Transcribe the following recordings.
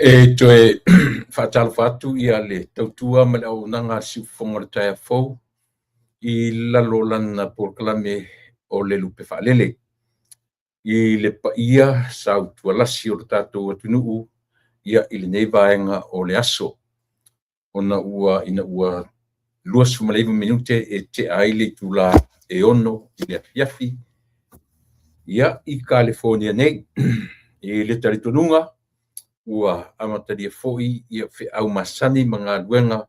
E toe faatalofa atu ia le tautua ma le auaunaga a le Siufofoga o le Taeao Fou i lalo o lana polokalame o le Lupe Faalele i le paia sautualasi o le tatou atunuu ia i lenei vaega o le aso, ona ua ina ua 29 minute e tea ai le itula e 6 i le afiafi ia i Kalifonia nei. I le talitonuga ua amatalia foi ia feau masani ma galuega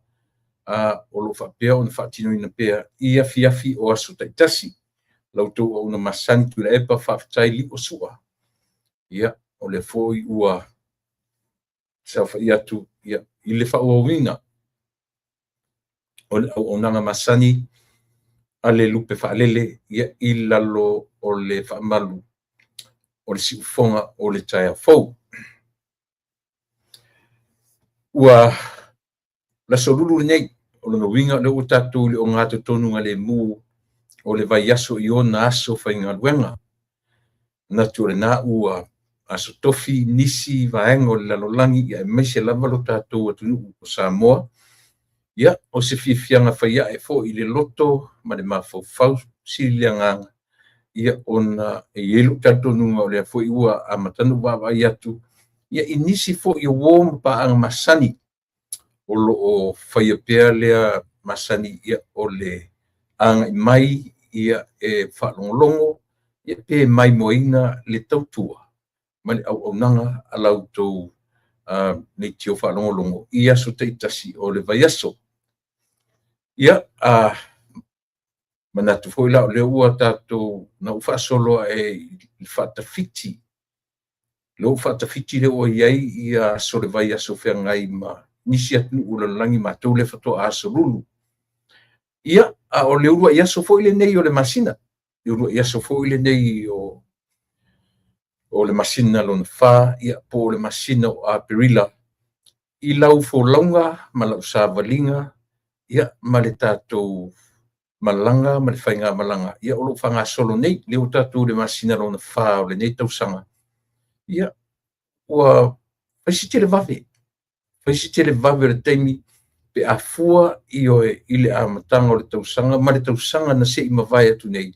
o lo o faapea ona faatinoina pea i afiafi o aso taitasi. La outou auauna masani Tuilaepa, faafetai lio sua. Ia, o lea foi ua saofai atu ia, i le faaauauina o le auaunaga masani a le Lupe Faalele ia, i lalo o le faamalu o le siufofoga o le taeao fou. Ua le aso Lulu lenei, o lona uiga o lea ua tatou i le ogatotonu o le vaiaso i ona aso faigaluega. Manatu o lena ua aso tofi nisi vaega o le lalolagi aemaise lava lo tatou atunuu o Samoa. Ia, o se fiafiaga faiae foi i le loto ma le mafaufau, sili le agaga, ia ona e i ai lou talitonuga o lea foi ua amata ona ou vaavaai atu ia i nisi foi o uo ma paaga masani o lo o faia pea lea masani ia, o le agai mai ia e faalogologo ia pe maimoaina le tautua ma le auaunaga a la outou leitio faalogologo i aso taitasi o le vaiaso. Ia, manatu foi la o lea ua tatou, na ou faasolo ae i le faatafiti, lea ua faatafiti lea ua i ai ia aso o le vaiaso feagai ma nisi atunuu o le lalolagi, matou lea faatoa Aso Lulu. Ia, a o le uluai aso foi lenei o le masina, le uluai aso foi lenei o le masina lona fa, ia po o le masina o Aperila, i lau folauga ma lau savaliga, ia ma le tatou malaga ma le faigamalaga ia o lo o faagasolo nei, lea ua tatou i le masina lona fa o lenei tausaga. Ia, ua fai si televave, fai si televave o le taimi pe a fua ioe i le amataga o le tausaga ma le tausaga na se i mavae atu nei,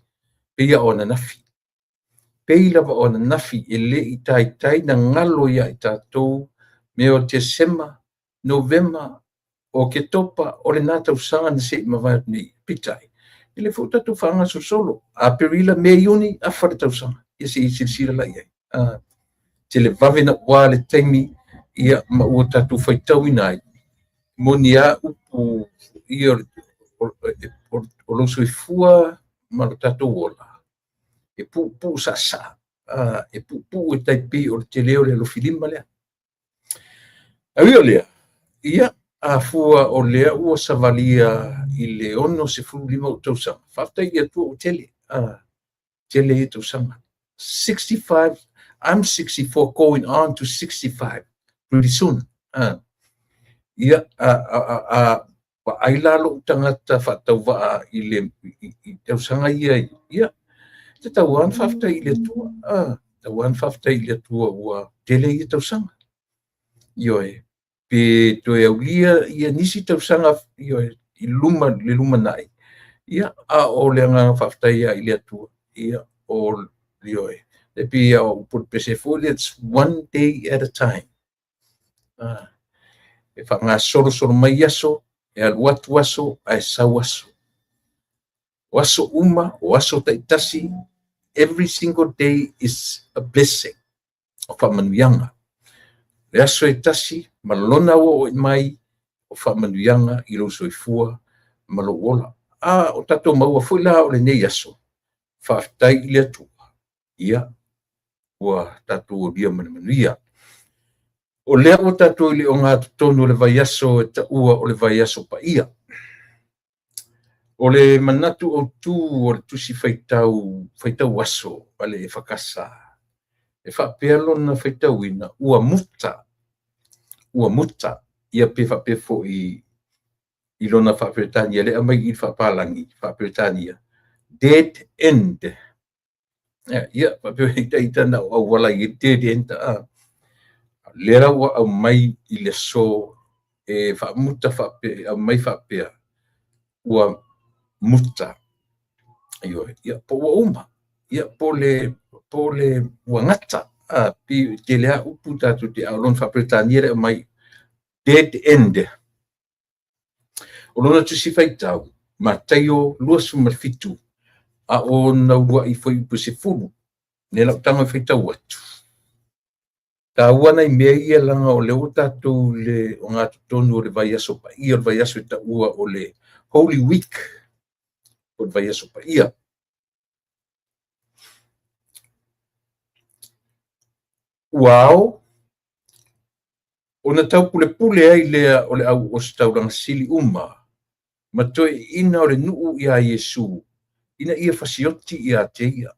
pei lava o ananafi. Pei lava o ananafi e le i taitai na galo ia i tatou mea o Tesema, Novema, Oketopa o lena tausaga na se i mavae atu nei. Peitai, o lea foi ua tatou faagasolosolo, Aperila, Me, Iuni, afa le tausaga. Ia se i silasila la i ai. Televave naua le taimi ia ma ua tatou faitauina ai, moni lava upu ia o lou soifua ma lo tatou ola, e puupuu saasaa, e puupuu e tai pei o le tele o le alofilima lea. Ae ui o lea, ia, a fua o lea ua savalia i le 65 ou tausaga, faafetai i le Atua ua tele, tele ia tausaga. 65, I'm 64 going on to 65 pretty soon. Ia, a vaai la lou tagata faatauvaa i le i tausaga ia, ia, e tatau lava ona faafetai i le Atua. Tatau lava ona faafetai i le Atua ua tele ia tausaga. Ioe, pe toe aulia ia nisi tausaga ioe, i luma le lumanai, ia, a o le agaga faafetai lava i le Atua, ia, o ioe, e pei lava o upu o le pese foi lea, it's one day at a time. E faagasolosolo mai aso, e alu atu aso, ae sau aso. O aso uma, o aso taitasi, every single day is a blessing. O faamanuiaga. Le aso e tasi ma lona auauai mai o faamanuiaga i lou soifua ma lou ola. A o tatou maua foi la o lenei aso, faafetai i le Atua, ia, ua tatou aulia ma le manuia. O lea ua tatou i le ogatotonu o le vaiaso e taua o le vaiaso paia. O le manatu autu o le tusi faitau, faitau aso a le EFKS, e faapea lona faitauina, ua muta, ua muta, ia pe faapea foi i lona faa-Peretania, lea e aumai i le faapalagi faa-Peretania, dead end. Ia, faapea ita na o auala i dead end. Lea la ua aumai i le aso e faamuta faapea, aumai faapea, ua muta. Ioe, ia, po ua uma, ia, po le, po le ua gata. A, pei tele lava upu tatou te, a o lona faa-Peretania lea e aumai, dead end. O lona tusi faitau, Mataio 27, a o ona uluai fuaiupu e 10, lea o le a ou tago e faitau atu. Taua nai mea ia leaga o lea ua tatou i le ogatotonu o le vaiaso paia, o le vaiaso e taua o le Holy Week, o le vaiaso paia. Ua ao ona taupulepule ai lea o le au ositaulaga sili uma ma toeaiina o le nuu iā Iesu ina ia fasioti ia te ia.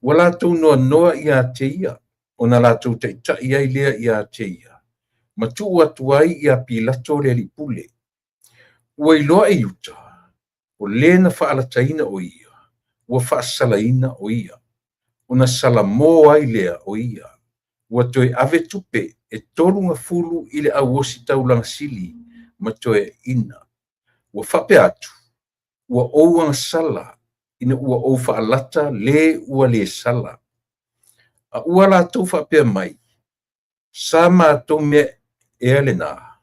Ua latou noanoa ia te ia, ona latou taitai ai lea ia te ia, ma tuu atu ai iā Pilato le alii pule. Ua iloa e Iuta, o le na faalataina o ia, ua faasalaina o ia, ona salamo ai lea o ia, ua toe ave tupe e 30 i le au ositaulaga sili ma toeaiina. Ua faapea atu, ua ou agasala ina ua ou faalata le ua le sala. A ua latou faapea mai, sa matou mea ea lena?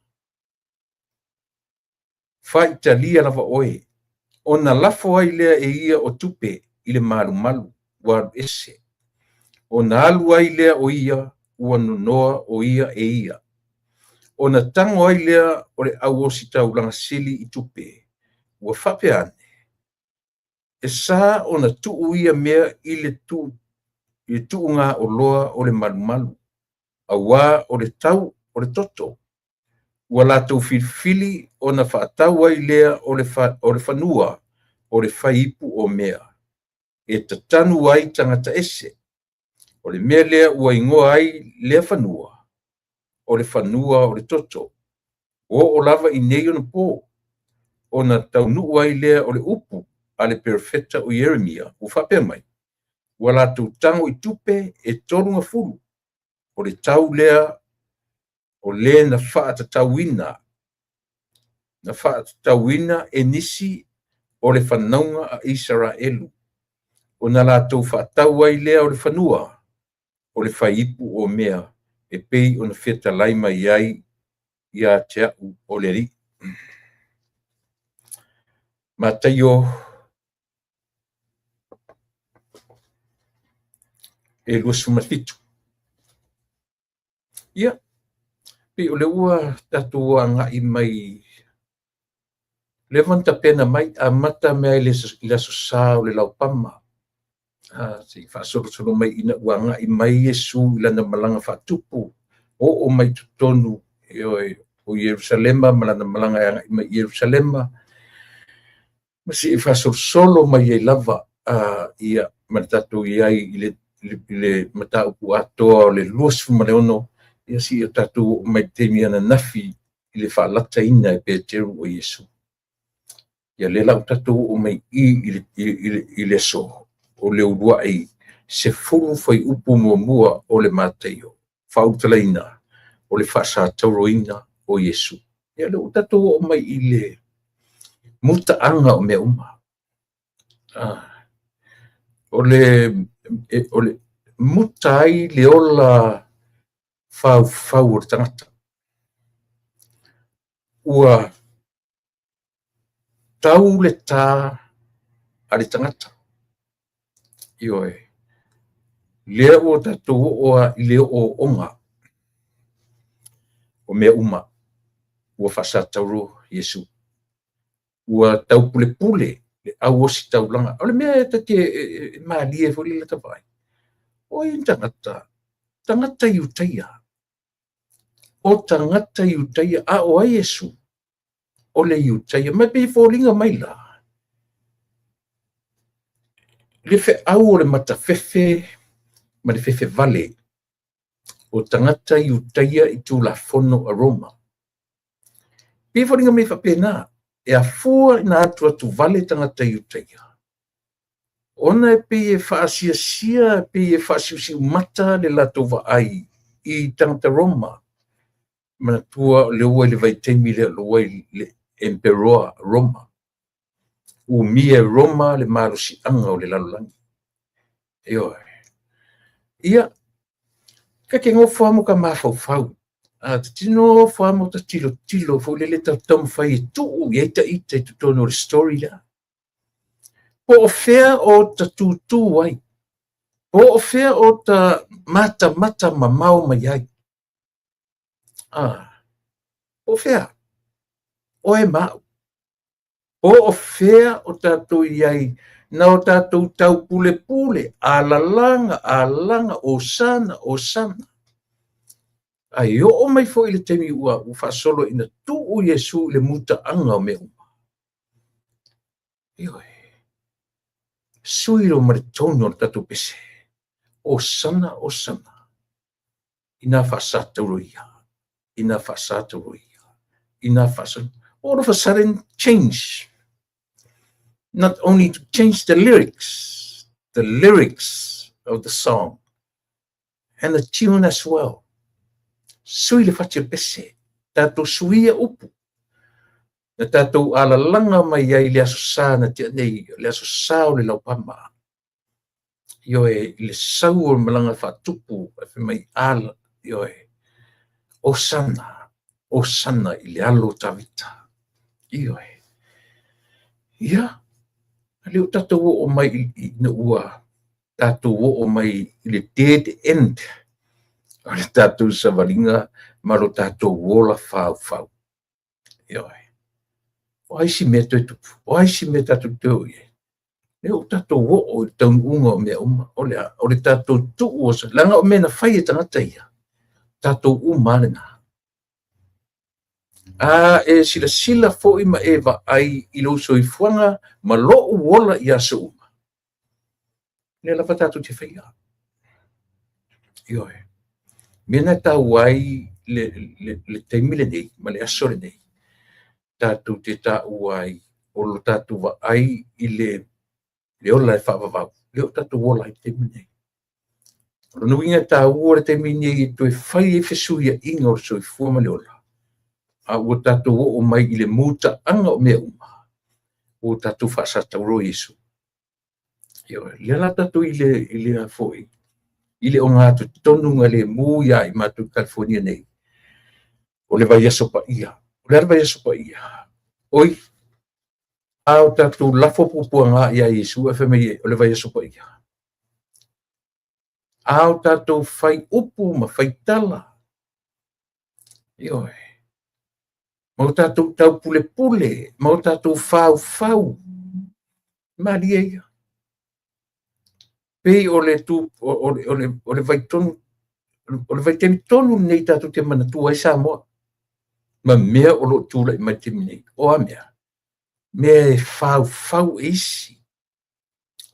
Faitalia lava oe. Ona lafo ai lea e ia o tupe i le malumalu, ua alu ese. Ona alu ai lea o ia, ua nonoa o ia e ia. Ona tago ai lea o le au ositaulaga sili i tupe, ua faapea ane, e sa ona tuu ia mea i le tuugaoloa o le malumalu, auā o le tau o le toto. Ua latou filifili ona faatau ai lea o le fanua o le faiipu o mea, e tatanu ai tagata ese. O le mea lea ua igoa ai lea fanua, o le fanua o le toto. Ua oo lava i nei ona po, ona taunuu ai lea o le upu a le perofeta o Ieremia, ua faapea mai, ua latou tago i tupe e 30, o le tau lea o le na faatatauina e nisi o le fanauga a Isaraelu, ona latou faatau ai lea o le fanua o le faiipu o mea, e pei ona fetalai mai ai ia te au o le Alii. Mataio e 27. Ia, pei o lea ua tatou agai mai, leva ona tapena mai, amata mai i le Aso Sa o le Laupama, se i faasolosolo mai ina ua agai mai Iesu i lana malaga faatupu, oo mai i totonu o Ierusalema ma lana malaga e agai mai i Ierusalema, ma se i faasolosolo mai ai lava ia, ma le tatou i ai i le mataupu atoa o le 26, ia seia tatou oo mai i le taimi ananafi i le faalataina e Peteru o Iesu. Ia lea la ua tatou oo mai i i le aso o le uluai 10 fuaiupu muamua o le Mataio, faaulutalaina o le faasatauroina o Iesu. Ia lea ua tatou oo mai i le mutaaga o mea uma. O le muta ai le ola faufau o le tagata. Ua tau le tā a le tagata. Ioe. Lea ua tatou oo lava i le ooooga o mea uma. Ua faasatauro Iesu. Ua taupulepule le au ositaulaga. O le mea e ta te malie foi le lata vaai. O ai ni tagata? Tagata Iutaia. O tagata Iutaia. A o ai Iesu? O le Iutaia. Ma e pei e foliga mai la, le feau o le matafefe ma le fefevale o tagata Iutaia i Tulafono a Roma. Pei e foliga mai faapena, e afua ina atuatuvale tagata Iutaia, ona e pei e faasiasia, e pei e faasiusiumata le latou vaai i tagata Roma. Manatua o lea ua i le vaitaimi lea o lea ua i le Emperoa Roma. Umia e Roma le malosiaga o le lalolagi. Ioe. Ia, ta te nofo lava ma ta mafaufau. A ta te nofo lava ma ta tilotilo foi lele ta taumafai e tuu i ai ita i totonu o le story lea. Po o fea o ta tutū ai? Po o fea o ta matamata mamao mai ai? Po o fea? Oe ma au. Po o fea o tatou i ai na o tatou taupulepule, alalaga, alaga, osana, osana. Ae oo mai foi i le taimi ua faasolo ina tuu Iesu i le mutaaga o mea uma. Ioe. Sui loa ma le tone o le tatou pese. Osana, osana. Ina faasatauro ia. Ina faasatauro ia. Ina faasatauro. All of a sudden, change. Not only to change the lyrics of the song, and the tune as well. Sui le fati o le pese. Tatou suia upu. Na tatou alalaga mai ai le aso sa na tea nei, le aso sa o le laupama. Ioe, i le sau o le malaga faatupu, e fai mai ala, ioe. Osana, osana i le alo o Tavita. Ioe. Ia, lea ua tatou oo mai ina ua tatou oo mai i le dead end o le tatou savaliga ma lo tatou ola faufau. Ioe. O ai si mea toe tupu? O ai si mea tatou toe oo i ai? Lea ua tatou oo i le taunuuga o mea uma. O le a? O le tatou tuu o leaga o mea na fai e tagata ia. Tatou uma lava lena. A e silasila foi ma e vaai i lou soifuaga ma lou ola i aso uma. Lea lava tatou te faia. Ioe. Mea na taua ai le taimi lenei ma le aso lenei. Tatou te taua ai o lo tatou vaai i le ola e faavavau. Lea o tatou ola ai i le taimi lenei. O lona uiga e taua le taimi lenei e toe fai ai fesuiaiga o le soifua ma le ola. A ua tatou oo mai i le mutaaga o mea uma, ua tatou faasatauro Iesu. Ioe, lea la tatou i le foi, i le ogatotonu le mu ia i matou California nei. O le vaiaso paia. O le a le vaiaso paia? Oi, a o tatou lafo puapuaga ia Iesu e fai mai o le vaiaso paia. A o tatou fai upu ma fai tala. Ioe. Ma o tatou taupulepule, ma o tatou faufau. Malie ia. Pei o le tu, o le vaitonu, o le vaitaimi tonu lenei tatou te manatua ai Samoa. Ma mea o lo o tulai mai taimi nei. O a mea? Mea e faufau e isi.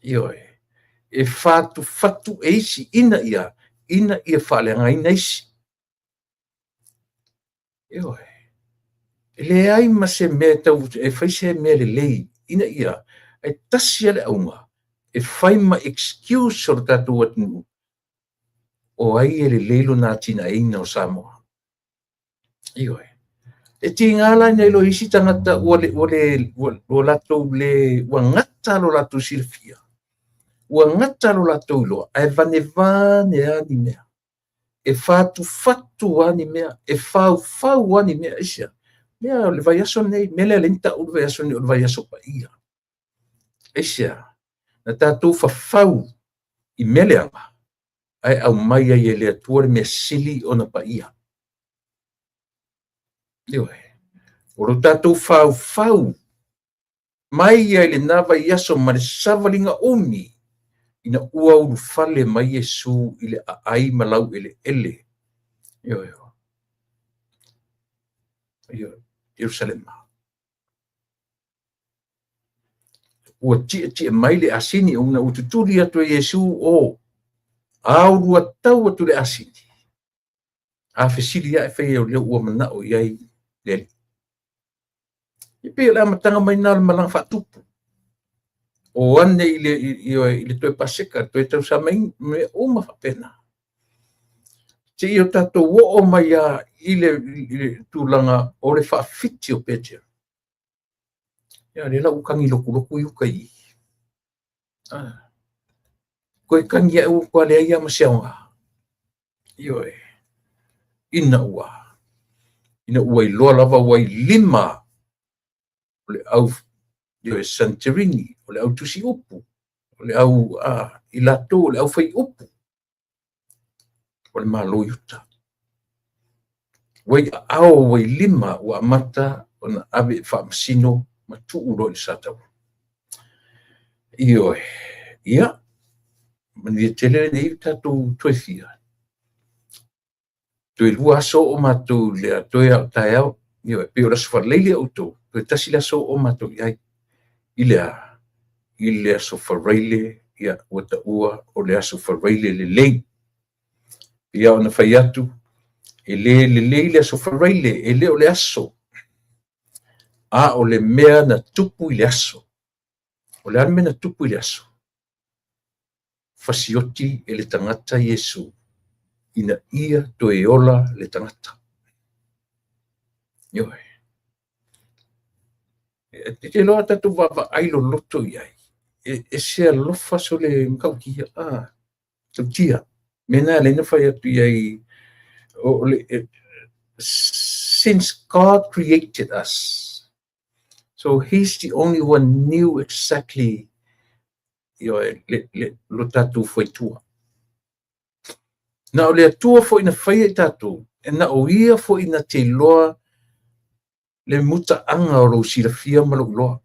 Ioe. E fatufatu e isi ina ia faaleagaina isi. Ioe. E leai ma se mea tau e fai se mea lelei ina ia e tasi a le auga e fai ma excuse o le tatou atunuu o ai e lelei lona atinaeina o Samoa. Ioe. E tiga la ina iloa isi tagata ua latou le ua gata lo latou silafia. Ua gata lo latou iloa ae vanevane a ni mea. E fatufatu a ni mea, e faufau a ni mea. Aisea? Mea o le vaiaso nei, mea lea le tau le vaiaso nei o le vaiaso paia. Aisea? Na tatou fafau i mea leaga, ae aumai ai e le Atua le mea sili ona paia. Ioe. O lo tatou faufau mai ai lena vaiaso ma le savaliga umi ina ua ulufale mai Iesu i le aai ma lau eleele. Ioe. Ioe. Ierusalema. Ua tietie mai le asini una ua tutuli atu e Iesu o au lua tau atu le asini. A fesili ae fai e o lea ua manao i ai le Alii. E pei o le amataga mai na o le malaga faatupu. O ane i le toe paseka, toe tausamai, mea uma faapena. Seia o tatou oo mai lava i le tulaga o le faafiti o Peteru. Ia, lea la ua tagi lotulotu i uta i i. Toe tagi ae ua matua leai lava ma se aoga. Ioe. Ina ua iloa lava ua i lima o le au ioe, Saniterini, o le au tusi upu, o le au i latou o le au fai upu o le Malo i uta. Ua i aao, ua i lima, ua amata ona ave e faamasino ma tuu loa i le satauro. Ioe. Ia, manuia tele lenei tatou toe fia. Toe 2 aso oo matou i le toe ao taeao. Ioe, pei o le aso Faraile outou, toe tasi le aso oo matou i ai. I le a? I le aso Faraile, ia, ua taua o le aso Faraile lelei. Ia ona fai atu, e le lelei le aso Faraile, e le o le aso, a o le mea na tupu i le aso. O le a le mea na tupu i le aso? Fasioti e le tagata Iesu ina ia toe ola le tagata. Ioe. E te iloa tatou vaavaai loloto i ai, e se alofa sole matautia. Tautia. Mea na lea na fai atu i ai, since God created us, so he's the only one knew exactly le lo tatou fuaitua. Na o le Atua foi na faia i tatou, e na o ia foi na te iloa le mutaaga o lou silafia ma lou iloa.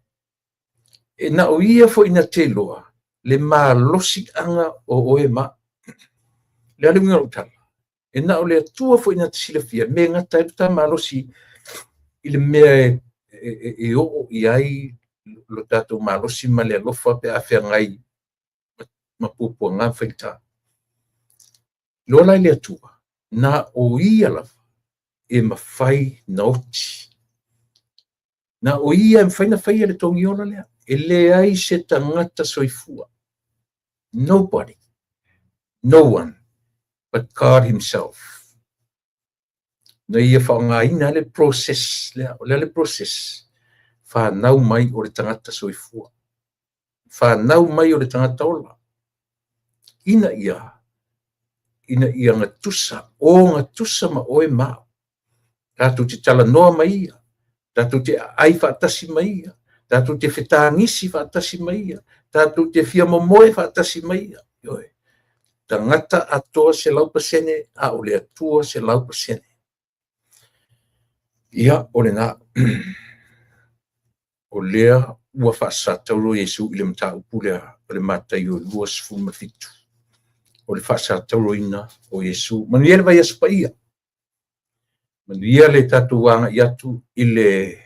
E na o ia foi na te iloa le malosiaga o oe ma. Le a le uiga o lau tala? E na o le Atua foi na te silafia me gata ai lo ta malosi i le mea e oo i ai lo tatou malosi ma le alofa pe a feagai ma puapuaga ma faigata. Iloa la i le Atua, na o ia lava e mafai na oti. Na o ia e mafai na faia le togiola lea. E leai se tagata soifua. Nobody. No one but God himself. Na ia faaaogaina le process lea. O le a le process? Whanau mai o le tagata soifua. Whanau mai o le tagata ola. Ina ia gatusa, o gatusa ma oe ma. Tātou te talanoa mai ia. Tātou te ai whaatasi mai ia. Tātou te whetangisi whaatasi mai ia. Tātou te fia momoe whaatasi mai ia. Ioe. Tangata atoa 100%, a o le Atua 100%. Ia, o le nā. O lea ua whaasatauro Iesu i le mataupu lea o le Mataio 27. O le whaasatauroina o Iesu. Manuia le vaiaso paia. Manuia le tatou agai atu i le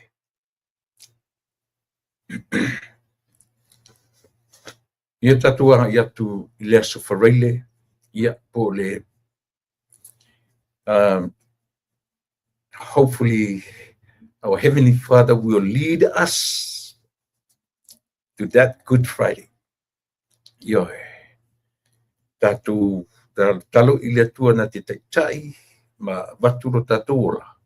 ia tatou agai atu i le aso Faraile, ia po le hopefully our Heavenly Father will lead us to that Good Friday. Ioe. Tatou talo i le Atua na te taitai ma avatu lo tatou ola,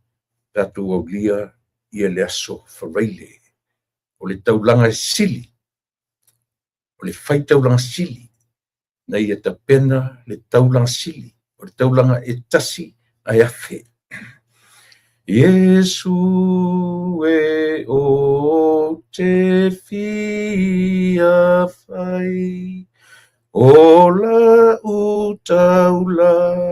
tatou aulia ia le aso Faraile. O le taulaga e sili, o le faitaulaga sili, na ia tapena le taulaga sili, o le taulaga e tasi ae afe. Iesu e o te fia whai, o la u taulaga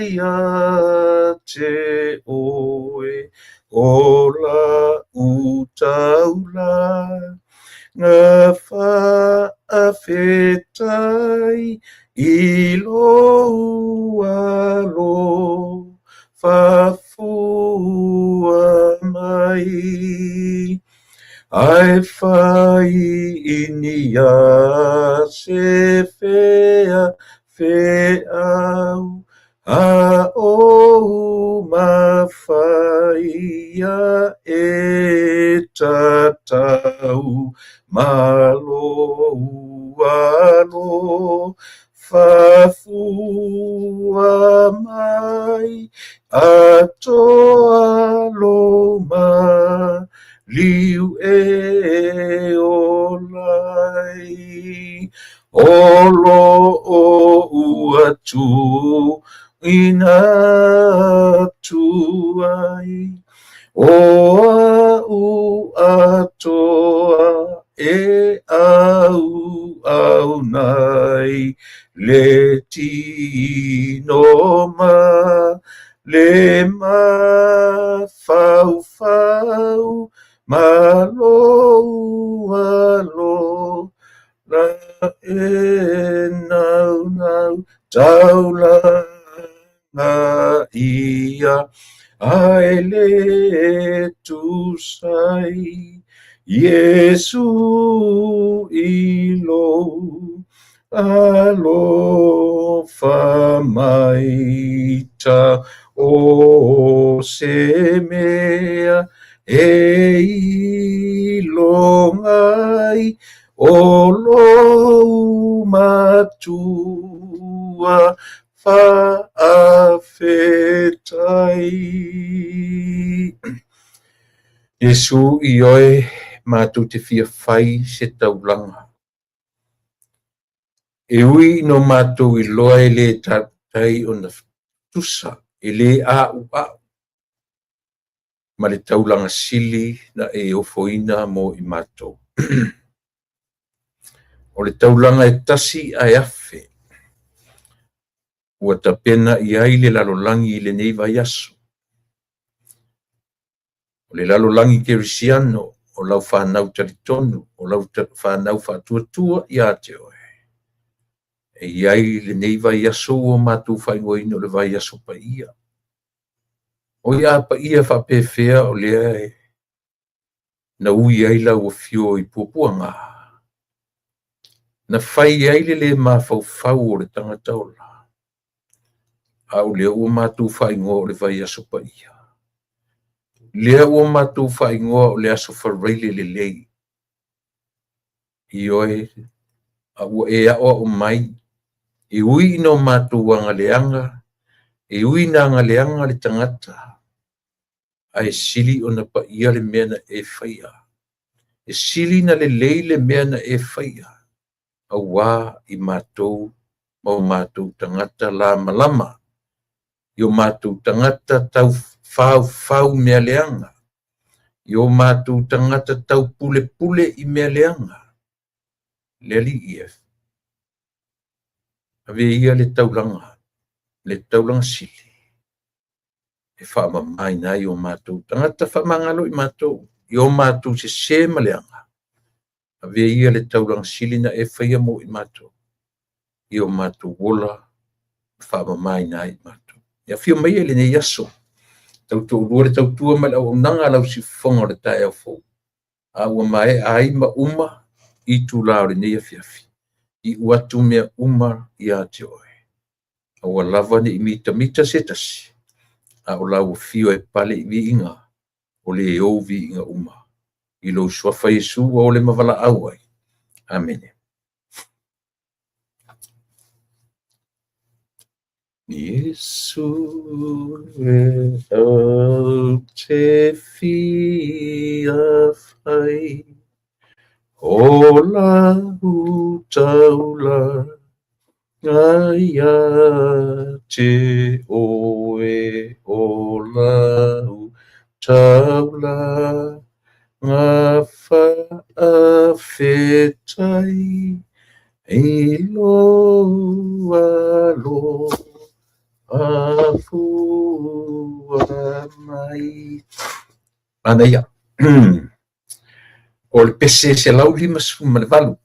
ia te oe, o la u taulaga whaafetai i lou alo fafua mai. Ae whai i nia se whea wheau, a o mawhai ia e tatau, malo alo fafua. mai atoa lou maliu e ola ai. O loo ua tuuina atu ai o a'u atoa e auauna ai le tino ma le mafaufau ma lou aloha e naunau taulaga ia ae le tusa ai Iesu i lou alofa mai ta o se mea e iloga ai o lou matua faafetai. Iesu ioe matou te fia fai se taulaga. E ui ina matou iloa e le taitai ona tutusa, e le a'ua'u ma le taulaga sili na e ofoina mo i matou. O le taulaga e tasi ae afe ua tapena i ai le lalolagi i lenei vaiaso. O le lalolagi kerisiano, o lau fanau talitonu, o lau fanau faatuatua ia te oe. E i ai lenei vaiaso ua matou faaigoaina o le vaiaso paia. Oi a paia faapefea o lea e na ui ai lau afio i puapuaga, na fai ai le le mafaufau o le tagata ola, a o lea ua matou faaigoa o le vaiaso paia. Lea ua matou faaigoa o le aso faraile lelei. Ioe, a ua e aoao mai, e ui ina o matou agaleaga, e ui ina agaleaga le tagata, ae sili ona paia le mea na e faia. E sili na lelei le mea na e faia, auā i matou ma o matou tagata lamalama, i o matou tagata tau faufau mea leaga, i o matou tagata tau pulepule i mea leaga. Le Alii e, ave ia le taulaga, le taulaga sili, e faamamaina ai o matou tagata, faamagalo i matou, i o matou sesē ma leaga. Ave ia le taulaga sili na e faia mo i matou, i o matou ola, faamamaina ai i matou. E afio mai i lenei aso, tautoalua le tautua ma le auaunaga a lau siufofoga o le taeao fou, a ua maea ai ma uma itulā o lenei afiafi, iu atu mea uma ia te oe. Aua lava ne i mitamita se tasi, a o lau afio e pale i viiga, o le ou viiga uma. I lou suafa Iesu ua ole ma valaau ai. Amene. Iesu e ou te fia fai o lau taulaga ia te oe o lau taulaga faafetai i lou alofa fua mai. Manaia. O le pese 158.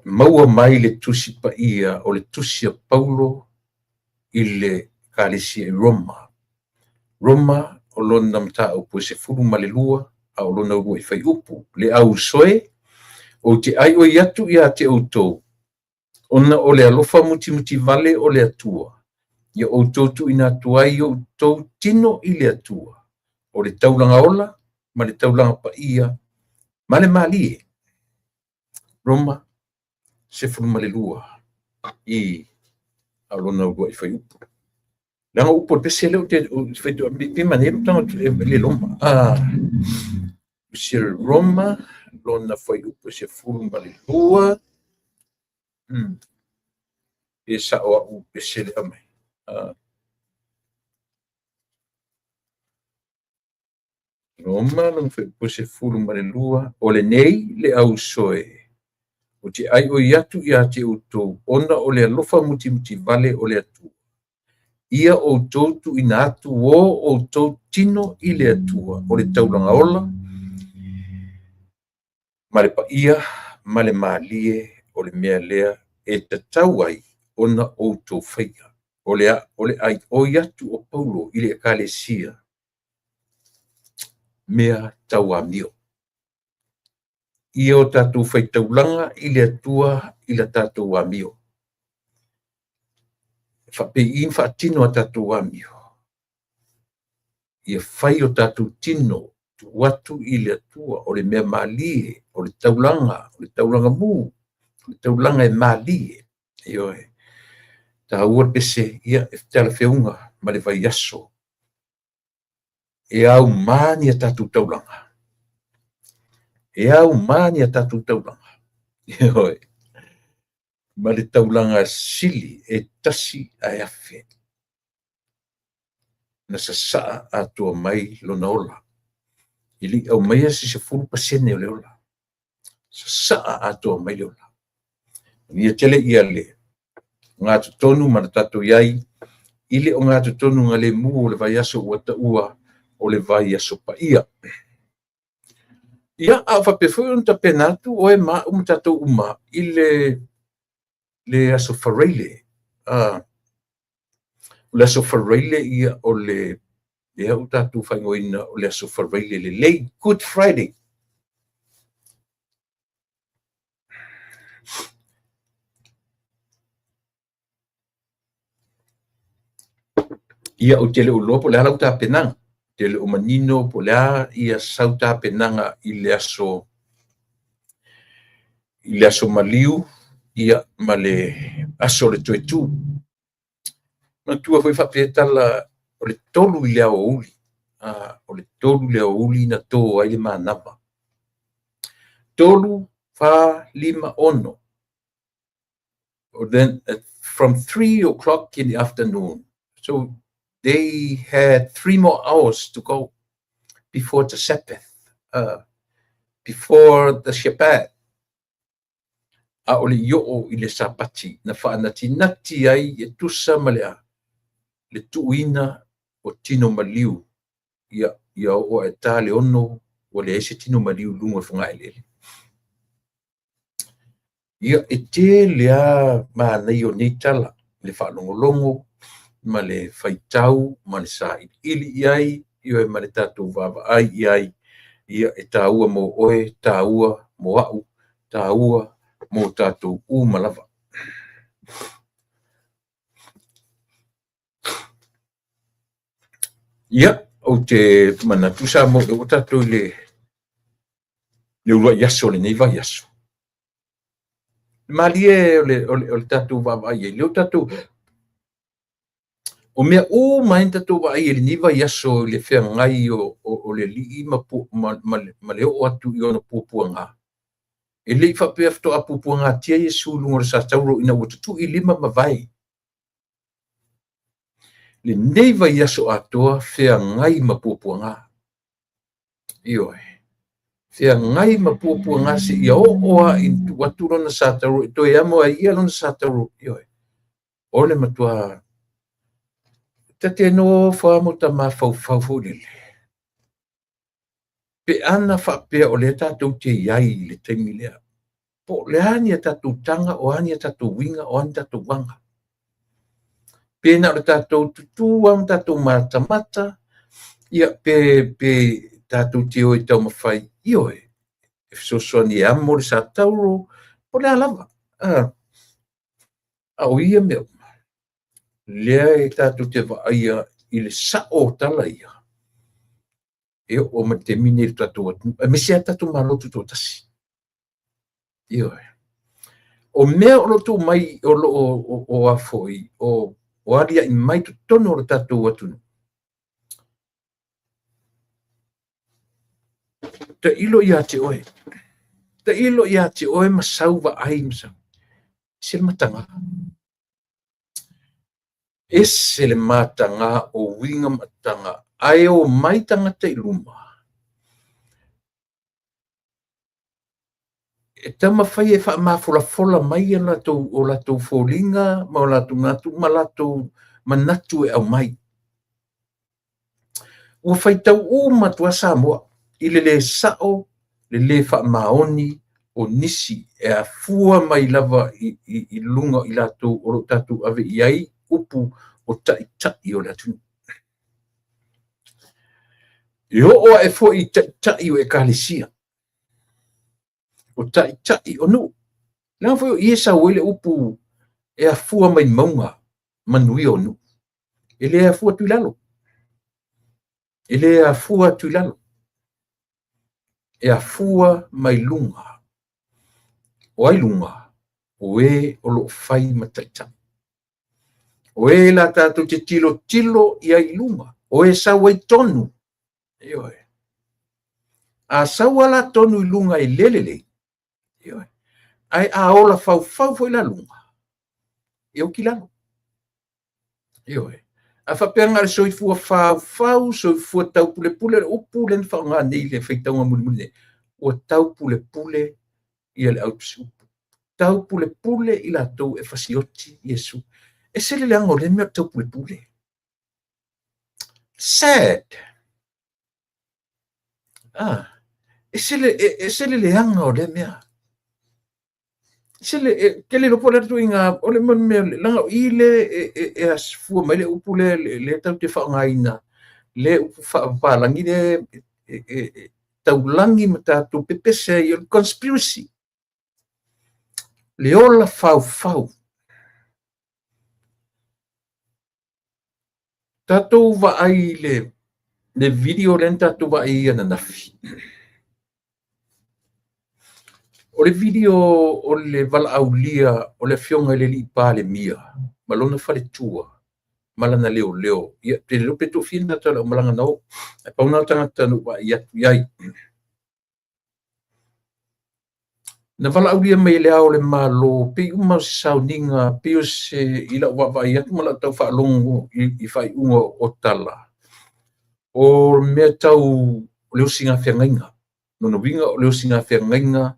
Maua mai le tusi paia o le tusi a Paulo i le Ekalesia i Roma. Roma o lona mataupu e 12 a o lona uluai fuaiupu. Le au uso e, ou te aioi atu ia te outou, ona o le alofa mutimutivale o le Atua, ia outou tuuina atu ai o outou tino i le Atua, o le taulaga ola ma le taulaga paia ma le malie. Roma 12 i A o lona uluai fuaiupu. Leaga o upu o le pese lea ou te faitau pe manaia lou tago atu i le Roma. Tusi a le Roma, lona fuaiupu e 12. Pe sao au pese lea mai. Roma, lona fuaiupu e 12. O lenei le auso e ou te aioi atu ia te outou, ona o le alofa mutimutivale o le Atua. Ia outou tuuina atu o outou tino i le Atua, o le taulaga ola, ma le paia ma le malie o le mea lea e tatau ai ona outou faia. O le aioi atu o Paulo i le ekalesia, mea tau amio. Ia o tatou faitaulaga i le Atua i la tatou amio. Faapei ona faatino a tatou amio. Ia fai o tatou tino tuu atu i le Atua, o le mea malie, o le taulaga mu, o le taulaga e malie. Ioe. Taua le pese, ia e talafeuga ma le vaiaso. E aumā ni a tatou taulaga. E aumā ni a tatou taulaga. Ioe. Ma le taulaga sili e tasi ae afe. Na sasaa atoa mai lona ola. E le i aumaia se 10% o le ola. Sasaa atoa mai le ola. Ia tele ia le ogatotonu ma le tatou iai, i le ogatotonu nga le mu o le vaiaso ua taua o le vaiaso paia. Ia, a o faapea foi ona tapena atu oe ma au ma tatou uma i le aso Faraile. O le aso Faraile ia o le lea ua tatou faaigoaina o le aso Faraile lelei, Good Friday. Ia, ou te le o iloa po o le a lau tapenaga. Ou te le o manino po o le a ia sau tapenaga i le aso maliu, ia, ma le aso o le toe tu. Manatua foi faapea tala o le 3 i le aoauli. O le 3 i le aoauli na tō ai le manava. 3, 4, 5, 6. Then from 3 o'clock in the afternoon, so they had 3 more hours to go before the Sabbath, before the Shabbat. A o le i oo i le Sapati na faanatinati ai e tusa ma le tuuina o tino maliu. Ia, ia oo ae tā le 6, ua leai se tino maliu i luga o le fogaeleele. Ia, e tele a manaia o nei tala, le faalogologo ma le faitau ma le sailiili i ai, ioe, ma le tatou vaavaai i ai. Ia, e taua mo oe, taua mo au, taua mo tatou uma lava. Ia, ou te manatu sa mo ua tatou i le uluai aso o lenei vaiaso. Malie o le tatou vaavaai ai, lea o tatou o mea uma ai tatou vaai i lenei vaiaso i le feagai o le alii ma le oo atu i ona puapuaga. E le i faapea faatoa puapuagatia Iesu i luga o le satauro ina ua tutui lima ma vae. Lenei vaiaso atoa feagai ma puapuaga. Ioe. Feagai ma puapuaga se ia oo a i tuu atu lona satauro e toe amo ai ia lona satauro. Ioe. O le matua tate nofo a mo ta mafaufau foi lele. Pe ana faapea o lea tatou te iai i le taimi lea. Po o le a ni a tatou taga, o a ni a tatou uiga, o a ni tatou aga. Pe na o le tatou tutū a ma tatou matamata, ia pe tatou te o i taumafai, ioe, e fesoasoani e amo le satauro, po o le a lava. A o ia mea uma, lea e tatou te vaaia i le sao o tala ia, e oo mai le taimi nei i le tatou atunuu, aemaise lava tatou Malo Tutoatasi. Ioe. O mea o lo o tuu mai o lo o o a foi o o aliaʻi mai totonu o le tatou atunuu. Tailo ia te oe. Tailo ia te oe ma sau vaai ma sau. Ese le mataga. Ese le mataga o uiga ma taga. Ae o mai tagata i luma. E taumafai e faamafolafola mai a latou, o latou foliga ma o latou manatu ma latou manatu e aumai. Ua faitau uma atu lava Samoa i le lē sa'o, le lē faamaoni o nisi e afua mai lava i luga o i latou o lo o tatou ave i ai upu o taitai o le atunuu. E oo ae foi i taitai o ekalesia, o taitai o nuu. Leaga foi o i e sau ai le upu e afua mai mauga manuia o nuu. E le afua atu i lalo. E le afua atu i lalo. E afua mai luga. O ai luga? O e o lo o fai ma taitai. O e la tatou te tilotilo i ai i luga. O e sau ai tonu. Ioe. A sau lava la tonu i luga e le lelei, ioe, ae a ola faufau foi la luga, e oti lalo. Ioe. A faapea na o le soifua faufau, soifua taupulepule, o le upu lea na faaaoga nei i le faitauga mulimuli nei, ua taupulepule ia le autusiupu. Taupulepule i latou e fasioti Iesu. Ese le leaga o lea mea o le taupulepule. Sad. Ah, ese le, ese le leaga o lea mea. Ese le, e, ke le lopo le ituaiga, o le mea, leaga o i le e afua mai le upu lea, le tatou te faaaogaina, le upu faapapalagi le e taulagi ma tatou pepese ai, o le conspiracy. Le ola faufau. Tatou vaai i le video lea na tatou vaai ai ananafi. O le video o le valaaulia o le afioga i le alii Palemia ma lona faletua ma lana leoleo. Ia, te le iloa pe toafia tagata o le aumalaga na o. Ae pau lena o tagata na ou vaai atu i ai. Na valaaulia mai e Le Ao o le Malo, pei uma o se sauniga, pei o se, i lau vaavaai atu ma lau tau faalogo i faaiuga o tala, o mea tau o le osiga feagaiga. Lona uiga o le osiga feagaiga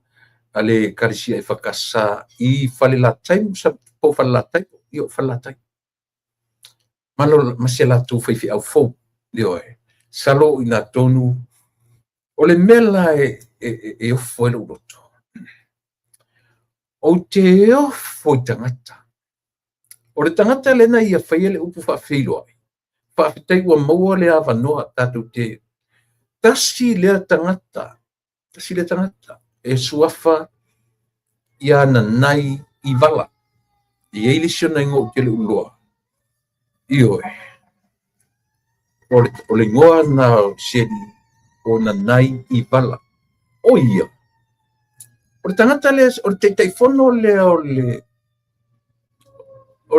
a le Ekalesia EFKS i Falelatai po o Falelatai, ia o Falelatai. Ma, lo, ma se latou faifeau fou. Ioe. Masalo o i ina tonu. O le mea la e ofo ai lou loto, ou te ofo i tagata. O le tagata lea na ia faia le upu faafeiloai, faafetai ua maua le avanoa tatou te tasi lea tagata, tasi lea tagata e suafa ia Nanai Ivala. E i ai le isi ona igoa ou te le o iloa. Ioe. O le igoa na o si alii o Nanai Ivala. O ia, o le tagata lea, o le Taitaifono lea o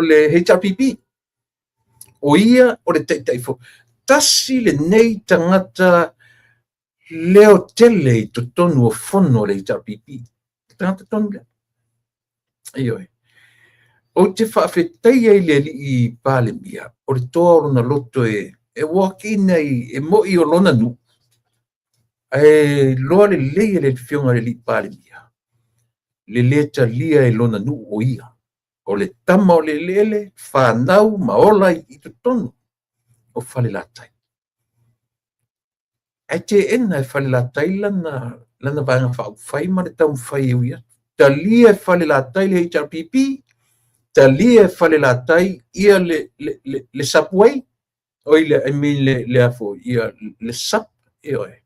le HRPP. O ia o le Taitaifono. Tasi lenei tagata leo tele i totonu o fono a le HRPP. Le tagata tonu lea. Ioe. Ou te faafetaia i le alii Palemia, o le toa o lona loto e walk in ai, e moi o lona nuu, ae iloa lelei e le afioga i le alii Palemia, le lē talia e lona nuu o ia. O le tama o le eleele, fanau ma ola i totonu o Falelatai. Ae teena e Falelatai lana vaega faaupufai ma le taumafai e ui atu. Talia e Falelatai le HRPP, talia e Falelatai ia le Subway, oi le, I mean le a foi, ia le sub, ioe.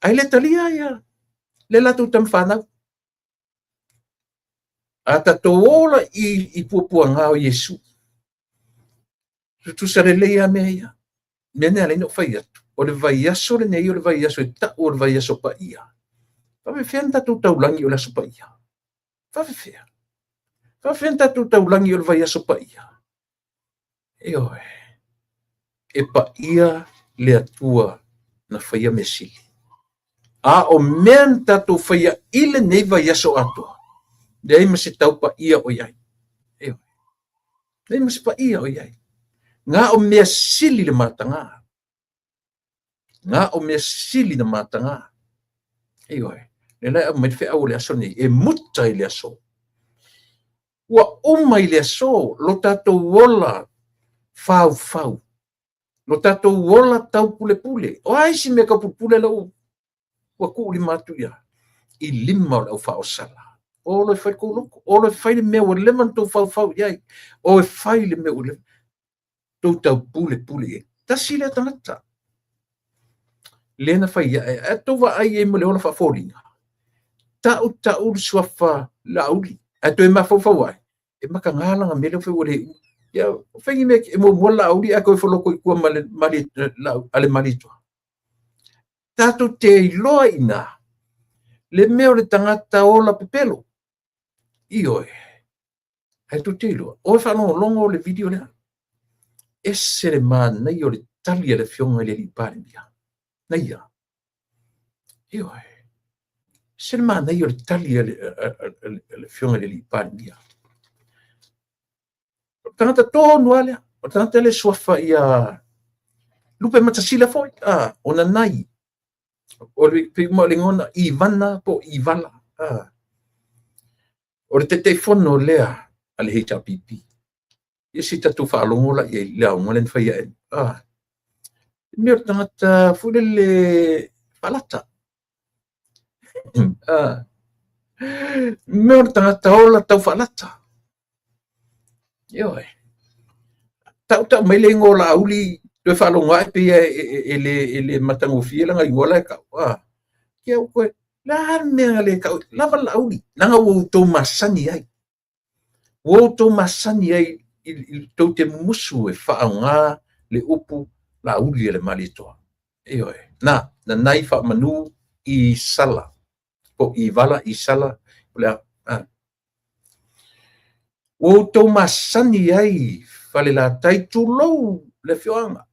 Ae le talia ia le latou tama fanau. A tatou ola i puapuaga o Iesu, tutusa lelei lava mea ia. Mea nei ala ai ona ou fai atu, o le vaiaso lenei o le vaiaso e tau o le vaiaso paia. Faapefea ona tatou taulagi o le aso paia? Faapefea? Faafefea ona tatou taulagi o le vaiaso paia? Ioe. E paia le Atua na faia mea sili. A o mea na tatou faia i lenei vaiaso atoa, leai ma se tau paia o i ai. Ioe. Leai ma se paia o i ai. Na o mea sili le mataga. Na o mea sili le mataga. Ioe. Lea la e aumai le feau o le aso lenei, e muta i le aso. Ua uma i le aso lo tatou ola faufau, lo tatou ola taupulepule. O a isi mea taupulepule la ua tuulima atu ia i lima o le aufaaosala. O lo e fai tou loto, o lo e fai le mea ua leva ona tou faufau i ai, o e fai le mea ua leva tou taupulepule i ai. Tasi lea tagata lea na fai ae, ae tou vaai i ai ma le ola faafoliga. Tau tau le suafa Laauli, ae toe mafaufau ai, e mataga lana mea lea ua fai ua le uma. Ia, fai ni mea e muamua le Laauli ae toe foloto i tua ma le a le Malietoa. Tatou te iloa i ina le mea o le tagata ola pepelo. Ioe. Ae tou te iloa, o e faalogologo le video lea. Ese le manaia o le tali a le Afioga i le Alii Palemia. Na ia. Ioe. Ese le manaia o le tali a le Afioga i le Alii Palemia. O le tagata tonu lava lea. O le tagata lea suafa ia Lupematasila foi, o Nanai. O le pei uma o le igoa Ivana po o Ivala. O le Taitaifono lea a le HRPP. Ia se i tatou faalogo la i ai i le lauga lea na fai ae. Mea o le tagata foi lele faalata. Mea o le tagata ola tau faalata. Ioe. Tautau mai le igoa o Laauli, toe faalogo ae pei e le matagofie lana igoa la e tau. Ia ua toe, le a le mea na le tau, lava le Laauli, leaga ua outou masani ai. Ua outou masani ai i tou te mumusu e faaaoga le upu Laauli a le Malietoa. Ioe, na, Nanai Faamanu i Sala, po Ivala i Sala, o le a. Ua outou masani ai Falelatai, tulou le afioaga,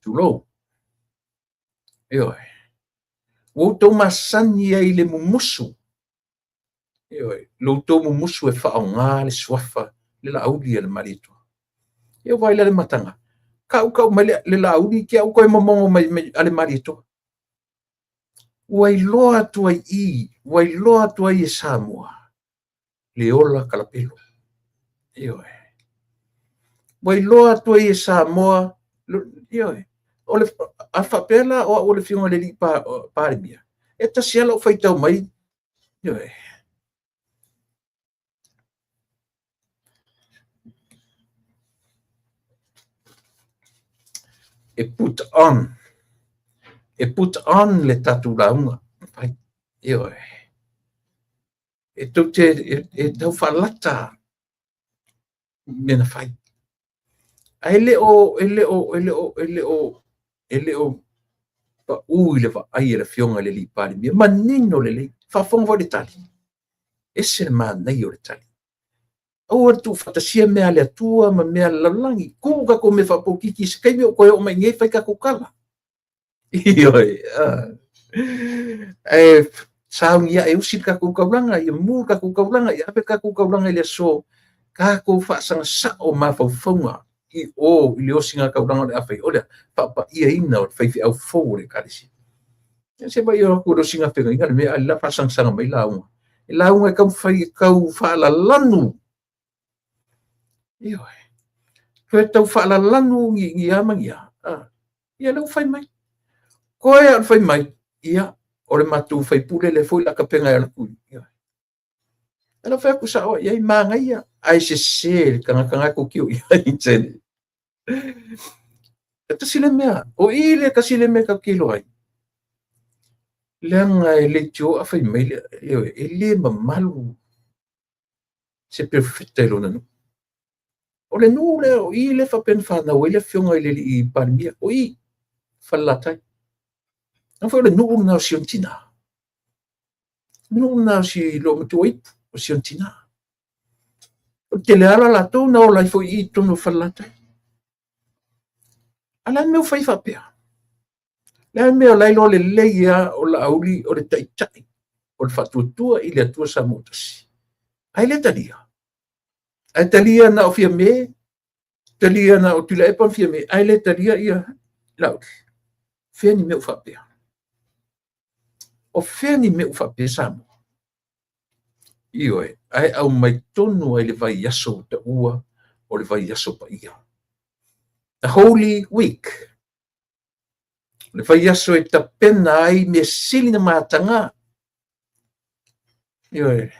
tulou. Ioe. Ua outou masani ai i le mumusu. Ioe. Lo outou mumusu e faaaoga le suafa le Laauli a le Malietoa. Ia vaai la le mataga. Tau tau mai le Laauli, te au toe momono mai, mai a le Malietoa. Ua iloa atu ai i, ua iloa atu ai e Samoa le ola kalapelo. Ioe. Ua iloa atu ai e Samoa, ioe. O le, a faapea la o au o le Afioga i le Alii Palemia, e tasi lava lau faitau mai, ioe. E put on, e put on le tatou lauga. Ioe. E tou te, e tau faalata mea na fai. Ae le o, e le o, e le o, e le o, e le o pau i le vaai a le Afioga i le Alii Palemia. Manino lelei. Faafofoga foi le tali. Ese le manaia o le tali. Aua le tuufaatasia mea a le Atua ma mea a le lalolagi. Tuu tatou mea faapolokiki i se taimi o toe oo mai nei fai tatou tala. Ioe. Ae sauni ae usi le tatou taulaga, ia mu le tatou taulaga, ia ave le tatou taulaga i le aso, tatou faasaga sao mafaufauga i o i le osiga taulaga o le a fai, o le faapaiaina o le faifeau fou o le Ekalesia. Ia se vaai atu i le osiga feagaiga le mea, a le la faasagasaga mai lauga. E lauga e taumafai e tau faalalanu. Ioe. Toe tau faalalanu ni, ni a ma ni a. Ah. Ia lea ua fai mai. Koe a o le fai mai, ia, o le matou faipule lea foi la tapena e alu atu. Ioe. Ela fai atu sao i ai, manaia, ae sese le tagata na tou te o i ai tele. E tasi le mea, o i le tasi le mea tatou te iloa ai. Leaga e leitioa fai mai le, ioe, e le mamalu se perofeta i lona nuu. O le nuu lea, o i lea faapea na fanau ai le afioga i le alii Palemia, o i, Falelatai. Na foi o le nuu lena o si ona tina. O le nuu lena o si loomatua ipu, o si ona tina. O le tele lava o latou na ola ai foi i totonu o Falelatai. A o le a le mea ua fai faapea? O le a le mea o la e iloa lelei lava o Laauli o le taitai o le Faatuatua i le Atua Samoa Tasi. Ae le talia. Ae talia na o Fiame, talia na o Tuilaepa ma Fiame, ae le talia ia Laauli. Fea ni mea ua faapea? O fea ni mea ua faapea Samoa? Ioe, ae aumai tonu ai le vaiaso ua taua o le vaiaso paia. The Holy Week. O le vaiaso e tapena ai mea sili na mataga. Ioe.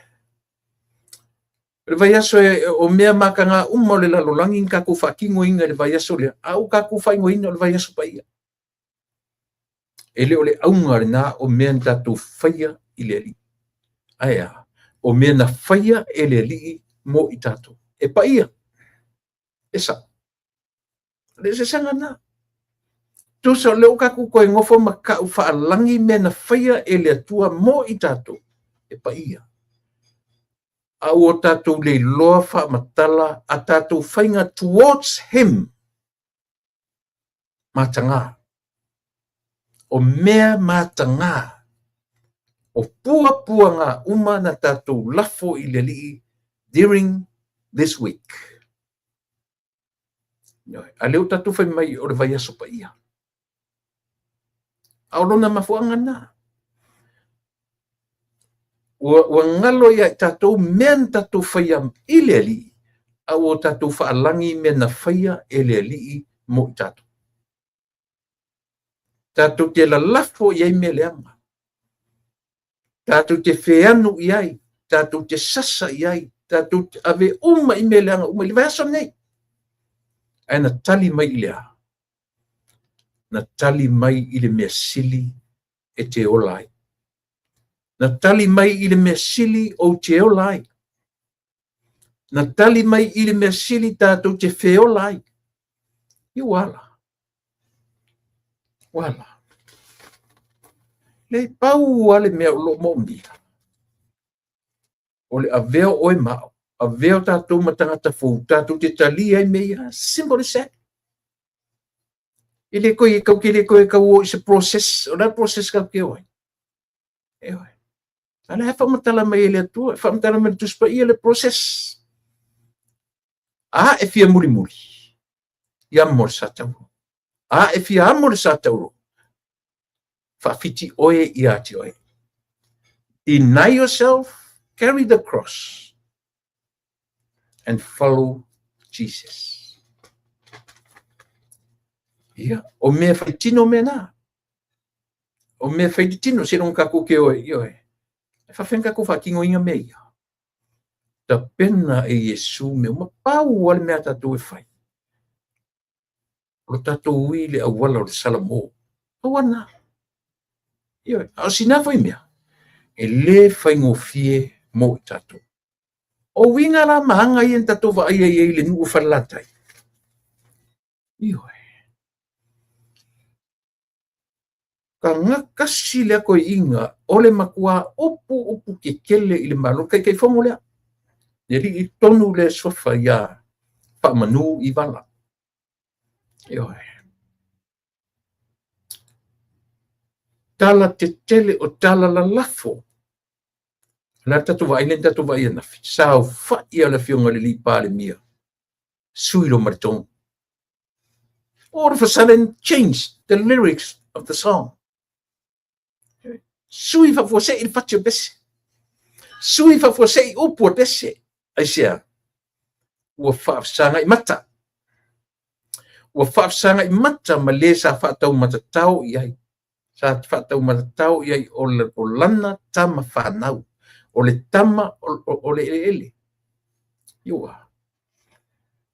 O le vaiaso e, o mea mataga uma o le lalolagi na tatou faatinoina i le vaiaso lea, a ua tatou faaigoaina o le vaiaso paia. E le o le auga lena o mea na tatou faia i le Alii. Ae a? O mea na faia e le Alii mo i tatou. E paia. E sao. O le eseesega lena. Tusa o lea ua tatou toe nofo ma tau faalagi mea na faia e le Atua mo i tatou, e paia. A ua tatou le iloa faamatala a tatou faiga towards Him, mataga. O mea mataga, o puapuaga uma na tatou lafo i le Alii during this week. A lea ua tatou fai mai o le vaiaso paia. A o lona mafuaaga lena. Ua galo ia i tatou mea na tatou faia i le Alii, a ua tatou faalagi mea na faia e le Alii mo i tatou. Tatou te lalafo i ai mea leaga. Tatou te feanu i ai, tatou te sasa i ai, tatou te ave uma i mea leaga uma i le vaiaso lenei. Ae na tali mai i le a? Na tali mai i le mea sili e te ola ai. Na tali mai i le mea sili ou te ola ai. Na tali mai i le mea sili tatou te feola ai. Ia ua ala. Ua ala. Le pau lava le mea o lo o moomia, o le avea o oe ma au, avea o tatou ma tagata fou, tatou te talia ai mea ia. Simple as that. E le toe, tatou te le toe tau o i se process, o le a le process tatou te o ai? Ioe. A lea faamatala mai e le Atua, faamatala mai le Tusi Paia le process. A e fia mulimuli, ia mo le sa tauro. A e fia amo le sa tauro, faafiti oe ia te oe. Deny yourself, carry the cross, and follow Jesus. Ia, o mea fai tino mea nā. O mea fai te tino, seiloga tatou te o e, ioe. E faafefea ona tatou faatinoina mea ia? Tapena e Iesu mea uma, pau lava le mea a tatou e fai. O lo tatou ui i le auala o le Salamo. Pau lava lena. Ioe, a o sina foi mea, e le faigofie mo i tatou. O uiga la ma aga ia na tatou vaaia i ai i le nuu o Falelatai. Ioe. Tasi lea toeaina o le matua upu upu tetele i le Malo, Taitaifono lea. Le alii tonu lea suafa ia Faamanu i Vala. Ioe. Tala tetele o tala lalafo. O le a le tatou vaai lea na tatou vaai ananafi? Saofai a le afioga i le alii Palemia, sui lo maritonu. All of a sudden change the lyrics of the song. Sui faafuasei le fati o le pese. Sui faafuasei upu o le pese. Aisea? Ua faafesagai mata. Ua faafesagai mata ma le sa faataumatatao i ai. Sa faataumatatao i ai o, le, o lana tama fanau. O le tama o le eleele. Ua.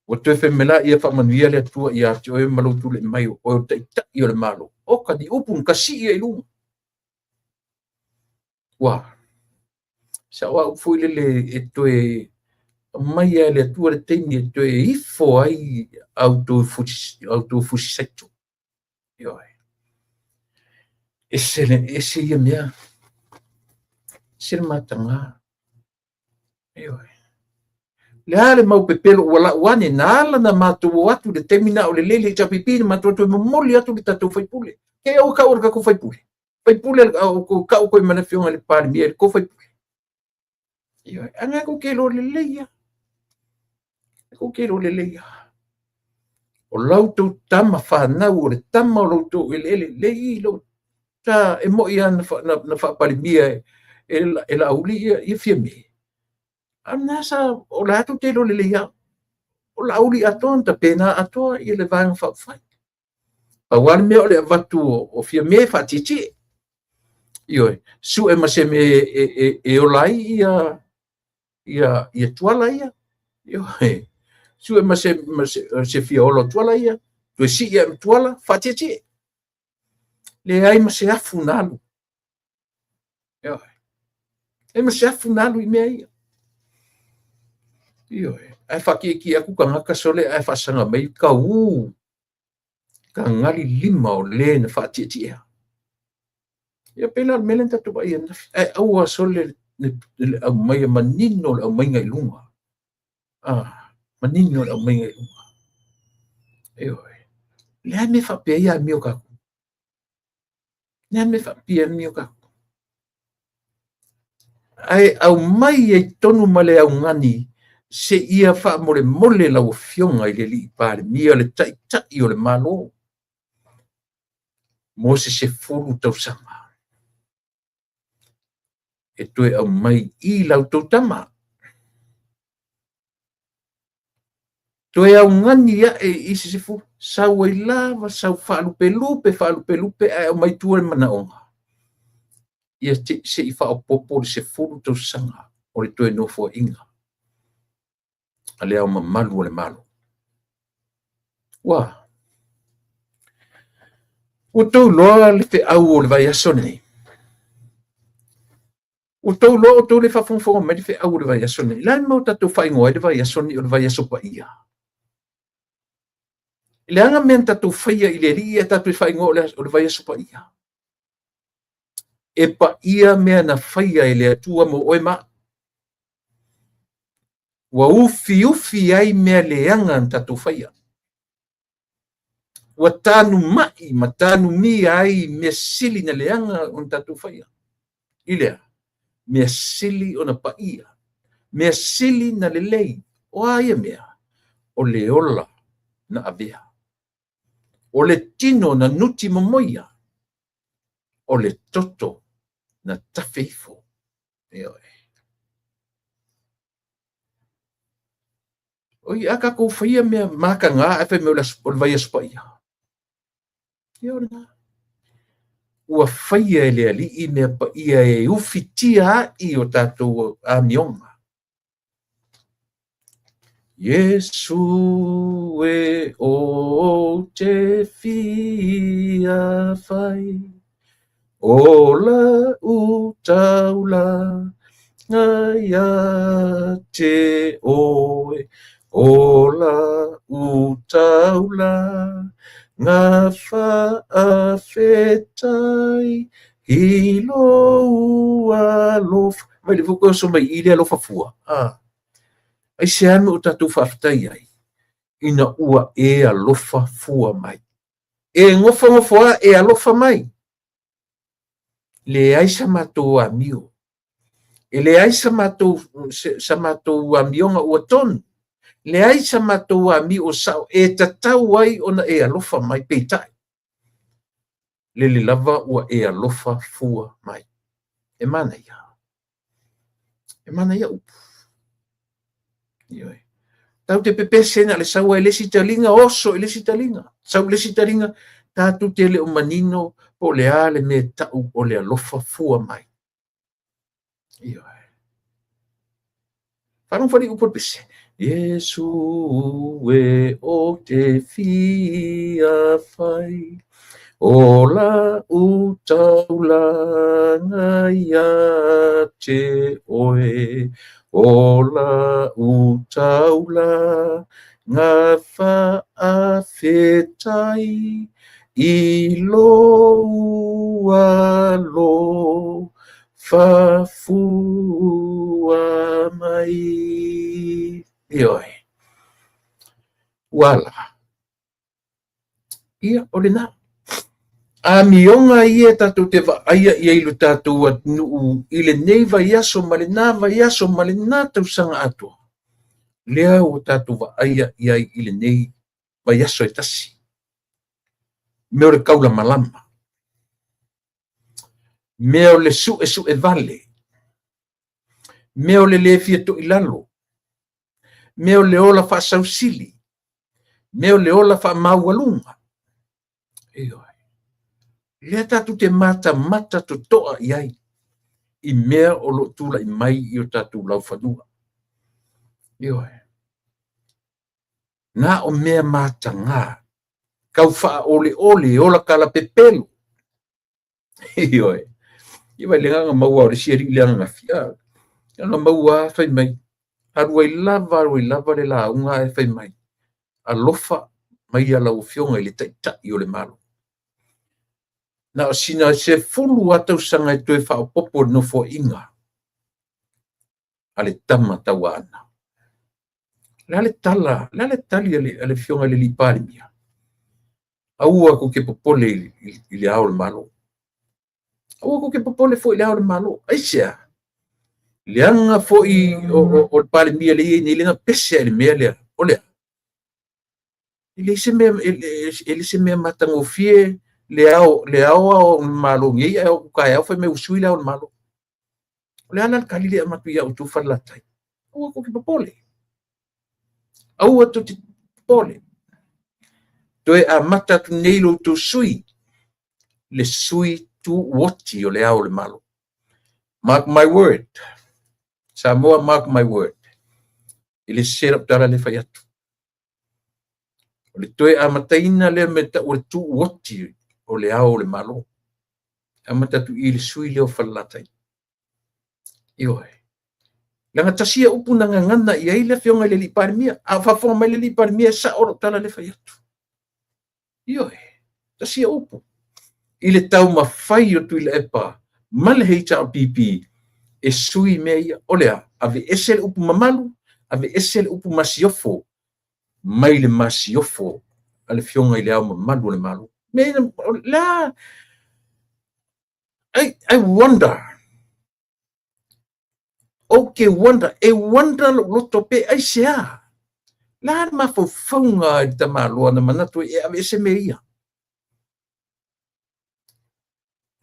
Ua toe fai mai la, ia faamanuia le Atua ia te oe ma lou tulai mai o oe o le taitai o le Malo. Oka ni upu na tasii ai i luga. Ua. Sa o au foi lele e toe aumai lava e le Atua le taimi e toe ifo ai a outou fusi saito. Ioe. Ese, ese ia mea. Ese le mataga. Ioe. Le a le mau pepelo ua lau ane, na ala ona matou o atu i le taimi na o lelei le HRPP na matou o atu e momoli atu le tatou faipule. Ke aua kau o le tatou faipule. Faipule o kau koe ma le afioga i le Palemia i le tou faipule. Ioe, a na tou te iloa lelei lava. Tou te iloa lelei lava. O la outou tama fanau, o le tama o lo outou eleele, le i lo ta e moi lava na faapalemia e Laauli ia Fiame. A na sa, o la tou te iloa lelei lava. O Laauli atoa na tapena atoa ia le Vaega Faaupufai. Pau lava le mea o le avatu o Fiame faatietie. Ioe, sue ma se mea e ola ai ia Tuala ia. Ioe, sue ma se fia ola o Tuala ia, toe sii ae ma Tuala, faatietie. Leai ma se afu na alu. Ioe. Leai ma se afu na alu i mea ia. Ioe. Ae faatietie atu tagata sole ae faasaga mai kau tagali lima o le na faatietiea. Ia pei la o le mea lea na tatou vaai ananafi. Ae aua sole le aumaia manino le aumaiga i luga. Ah, manino le aumaiga i luga. Ioe. Le a mea faapea ia amio tatou. Le a mea faapea amio tatou. Ae aumai ai tonu ma le augani seia faamolemole lau Afioga i le Alii Palemia, le Taitai o le Malo, mo se 10 tausaga e toe aumai i la outou tama. Toe augani ae i se 10, sau ai lava, sau faalupelupe, faalupelupe, ae aumai tua le manaoga. Ia se i faaopoopo le 10 tausaga o le toe nofoaiga a le Ao Mamalu o le Malo. Ua outou iloa le feau o le vaiaso lenei. Ua outou iloa outou le faafogafoga mai le feau o le vaiaso lenei. Le a le mea ua tatou faaigoa ai le vaiaso lenei o le vaiaso paia? Leaga mea na tatou faia i le Alii ae tatou faaigoa o le vaiaso paia. E paia mea na faia e le Atua mo oe ma au. Ua ufiufi ai mea leaga na tatou faia. Ua tanumai ma tanumia ai mea sili na leaga ona tatou faia. I lea, mea sili ona paia, mea sili na lelei, o a ia mea? O le ola na avea. O le tino na nuti momoia. O le toto na tafe ifo. Ioe. Oi, a tatou faia mea mataga ae fai mai o le vaiaso paia. Ia o lena. Ua faia e le Alii mea paia e ufitia ai o tatou amioga. Iesu e ou te fia fai, o lau taulaga ia te oe, o lau taulaga faafetai i lou alofa. Mai le foi oso mai i le alofa fua. Ah. Aisea mea ua tatou faafetai ai ina ua e alofa fua mai. E nofonofo a e alofa mai. Leai sa matou amio. E leai sa matou amioga ua tonu. Leai sa matou amio o sao e tatau ai ona e alofa mai peitai. Lele lava ua e alofa fua mai. E manaia. E manaia upu. Ioe. Tatou te pepese na le sau ai le isi taliga, oso i le isi taliga. Sau i le isi taliga, tatou te le o manino po o le a le mea tau o le alofa fua mai. Ioe. Faalogo fali upu o le pese. Iesu e o te fia fai, o lau taulaga ia te oe, o lau taulaga faafetai i lou alofa fua mai. Ioe. Ua ala. Ia, o lena. Amioga ia tatou te vaaia i ai lo tatou atunuu i lenei vaiaso ma lena vaiaso ma lena tausaga atoa. Lea ua tatou vaaia i ai i lenei vaiaso e tasi. Mea o le kaulamalama. Mea o le suesue vale. Mea o le lē fia toilalo. Mea o le ola faasausili. Mea o le ola faamaualuga. Ioe. Lea tatou te matamata totoa i ai i mea o lo o tulai mai i o tatou laufanua. Ioe. Na o mea mataga, tau faaoleole, ola talapepelo. Ioe. Ia vai le agaga maua o le isi alii le ananafi. Agaga maua fai mai, alu ai lava, alu ai lava le lauga ae fai mai, alofa maia lau Afioga i le Taitai o le Malo. Na o sina 10 lava tausaga e toe faaopoopo i le nofoaiga a le tama tauaana. O le a le tala, o le a le tali a le Afioga i le alii Palemia? Aua tou te popole i le Ao o le Malo. Aua tou te popole foi i le Ao o le Malo. Aisea? Leaga foi o le Palemia lea e i ai nei, lea na pese ai i le mea lea. O le a? E leai se mea, e le se mea matagofie le ao, le ao o le Malo nei, ae o atu taeao fai mai ua sui le Ao o le Malo. O le a la le tali lea e avatu ia outou Falelatai? Aua tou te popole. Aua tou te popole. Toe amata atu nei lo outou sui, le sui tuuoti o le Ao o le Malo. Mark my word. Samoa, mark my word. E le sese lau tala lea e fai atu. O le toe amataina lea me tau o le tuuoti o le Ao o le Malo. Amata atu i le sui lea o Falelatai. Ioe. Leaga tasi ia upu na gagana i ai le Afioga i le alii Palemia. A o faafofoga mai le alii Palemia, e sao lau tala lea e fai atu. Ioe. Tasi ia upu. I le taumafai o Tuilaepa ma le HRPP e sui mea ia. O le a? Aveese le upu mamalu, aveese le upu masiofo mai le masiofo a le Afioga i le Ao Mamalu o le Malo. Mea ia, o le a? I wonder. Ou te wonder, e wonder lou loto pe aisea. La le mafaufauga i le tamaloa na manatu ai e aveese mea ia.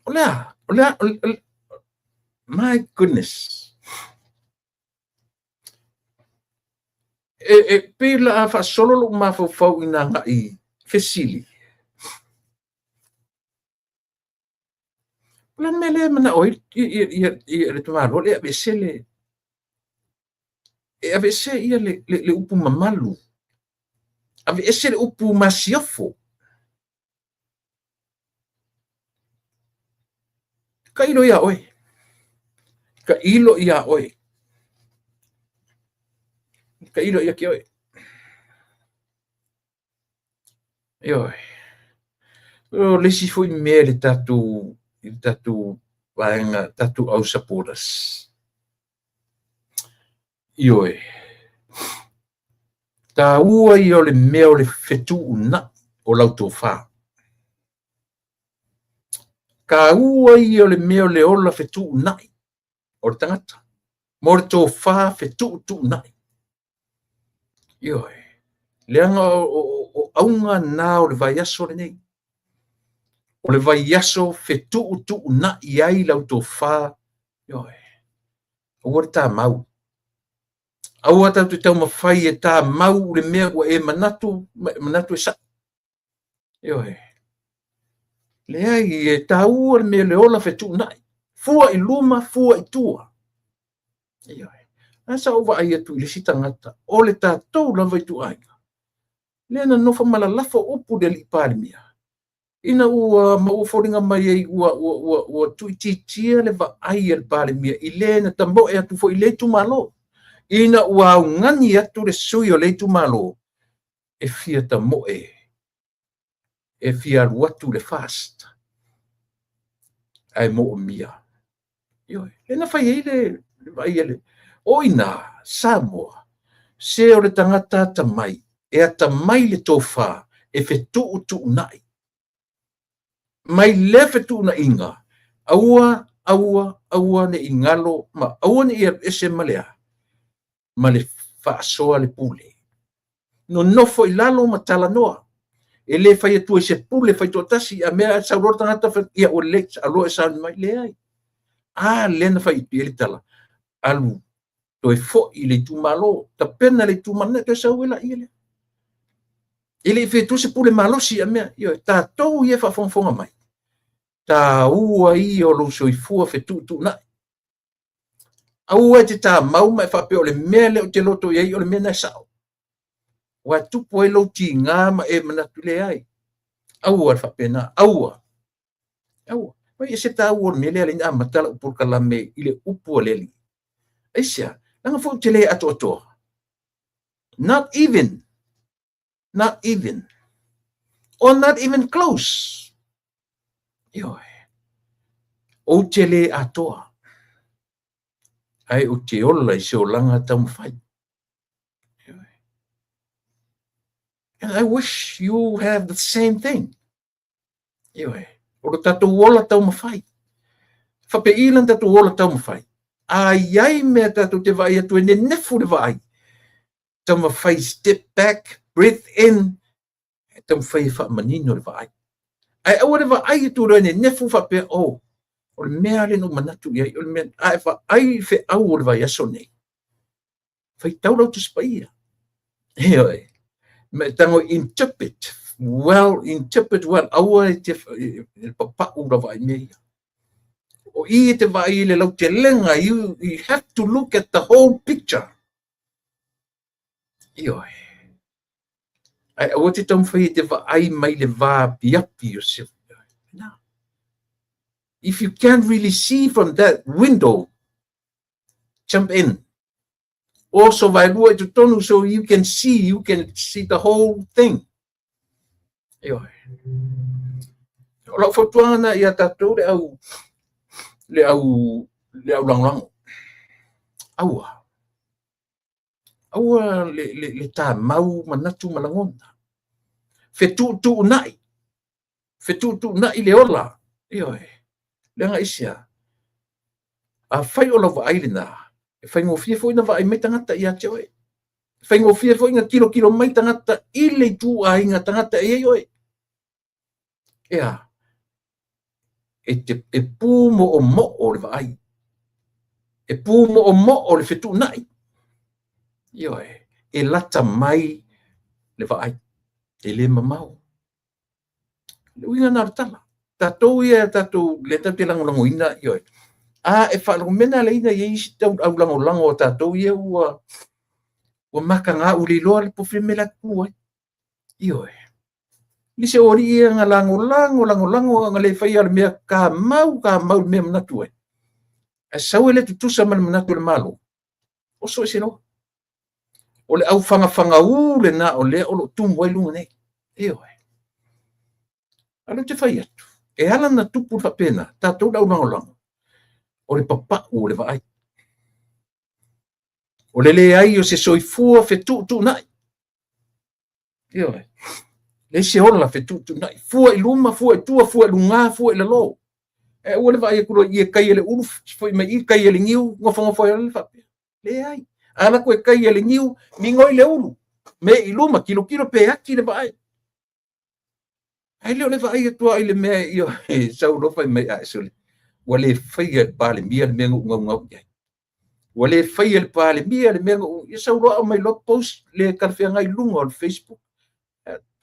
O le a? O le a? My goodness. E pei la a faasolo lou mafaufau i nā agai fesili. O le a le mea lea e manao ai le tamaloa lea e aveese le e aveese ia le upu mamalu, aveese le upu masiofo. Tailo iā oe. Tailo iā oe. Tailo ia te oe. Ioe. O le isi foi mea i le tatou, i le tatou vaega, tatou au supporters. Ioe. Taua ia o le mea o le fetuunai o lau tofa. Taua ia o le mea o le ola fetuunai o le tagata mo le tofa fetuutuunai. Ioe. Leaga o auga na o le vaiaso lenei. O le vaiaso fetuutuunai ai lau tofa. Ioe. Aua le tamau. Aua tatou te taumafai e tamau le mea ua e manatu, manatu e sao. Ioe. Leai, e taua le mea le ola fetuunai. Fua i luma, fua i tua. Ioe. A sa ou vaai atu i le isi tagata, o le tatou lava ituaiga, lea na nofo ma lalafo upu i le alii Palemia, ina ua ma ua foliga mai ai ua, ua, ua, ua tuuitiitia le vaai a le Palemia i le na tamoe atu foi i le itumalo, ina ua augani atu le sui o le itumalo e fia tamoe, e fia alu atu le FAST, ae moomia. Ioe, lea na fai ai le vaai a le, o i inā, Samoa, Se o le tagata atamai, e atamai le tofa e fetuutuunai. Mai lea fetuunaiga, aua, aua, aua ne i galo ma aua ne i alu ese ma le a? Ma le faasoa le pule. Nonofo i lalo ma talanoa. E le fai atua i se pule faitoatasi, a mea sau loa le tagata, ia ua lelei, alu loa e sauni mai. Leai. A lea na fai i ai le tala, alu toe foi i le itumalo, tapena le itumalo, ona toe sau ai laia lea. E le i fai atua se pule malosi a mea, ioe, tatou ia e faafogafoga mai, taua ia o lou soifua fetuutuunai. Aua e te tamau ma e faapea o le mea lea ou te loto i ai o le mea lena e sao. Ua tupu ai lou tiga ma e manatu leai. Aua le faapena, aua. Aua. Oi, e se taua o le mea lea na amata lau polokalame i le upu a le Alii. Aisea, leaga foi ou te le atoatoa. Not even. Not even. Or not even close. Ioe. Ou te le atoa. Ae ou te ola i se olaga taumafai. Ioe. And I wish you have the same thing. Ioe. O lo tatou ola taumafai. Faapei la tatou ola taumafai. A i ai mea tatou te vaai atu e nenefu le vaai. Taumafai step back, breathe in, e taumafai e faamanino le vaai. Ae aua le vaai atu loa e nenefu faapea, oh, o le mea lea na ou manatu i ai, o le mea, a e vaai i feau o le vaiaso nei, faitau lau Tusi Paia. Ioe. Ma e tago interpret well, interpret well, aua e te papau lava i mea ia. O i e te vaai i le lautelega, you have to look at the whole picture. Ioe. Ae aua te taumafai e te vaai mai le va apiapi o se... No. If you can't really see from that window, jump in. Oso vaelua i totonu so you can see, you can see the whole thing. Ioe. O lau fautuaga na ia tatou le au le au le au lagolago. Aua. Aua le, le, le tamau manatu ma lagona. Fetuutuunai. Fetuutuunai le ola. Ioe. Leaga aisea? Afai o lau vaai lena, e faigofie foi na vaai mai tagata ia te oe. E faigofie foi na tilotilo mai tagata i le ituaiga tagata e i ai oe. Ea, e, te, e pūmoʻomoʻo le vaai. E pūmoʻomoʻo le fetuunai. Ioe, e lata mai le vaai. E le mamao. Le uiga na o le tala. Tatou ia tatou le tatou te lagolagoina ioe. A e faalogo mea na leina i isi tau au lagolago o tatou ia ua ua makaga ua le iloa le po fea mea la tu ai. Ioe. Nisi o alii ia nga lagolago lagolago nga le faia le mea ka mau ka mau le mea manatu ai. Ae sau e le tutusa ma le manatu o le Malo. Oso ese loa. O le aufangafagaū lena o lea o lo o tumu ai luga nei. Ioe. A lea ou te fai atu, e ala na tupu le faapena, tatou le aulagolago, o le papau o le vaai. O le leai o se soifua fetuutuunai. Ioe. Leai se ola fetuutuunai. Fua i luma, fua i tua, fua i luga, fua i lalo. E aua le vaai atu loa i e kai e le ulu, foi mai i kai e le niu, nofonofo ai le faapea. Leai. A alu atu e kai e le niu, migoi le ulu. Me i luma, tilotilo pe ati le vaai. Ae le o le vaai atu lava i le mea ia e sau loa fai mai, ae sole, ua le faia e le Palemia le mea na ou naunau i ai. Ua le faia e le Palemia le mea na ou... Ia sau loa aumai loa post le talafeagai i luga o le Facebook.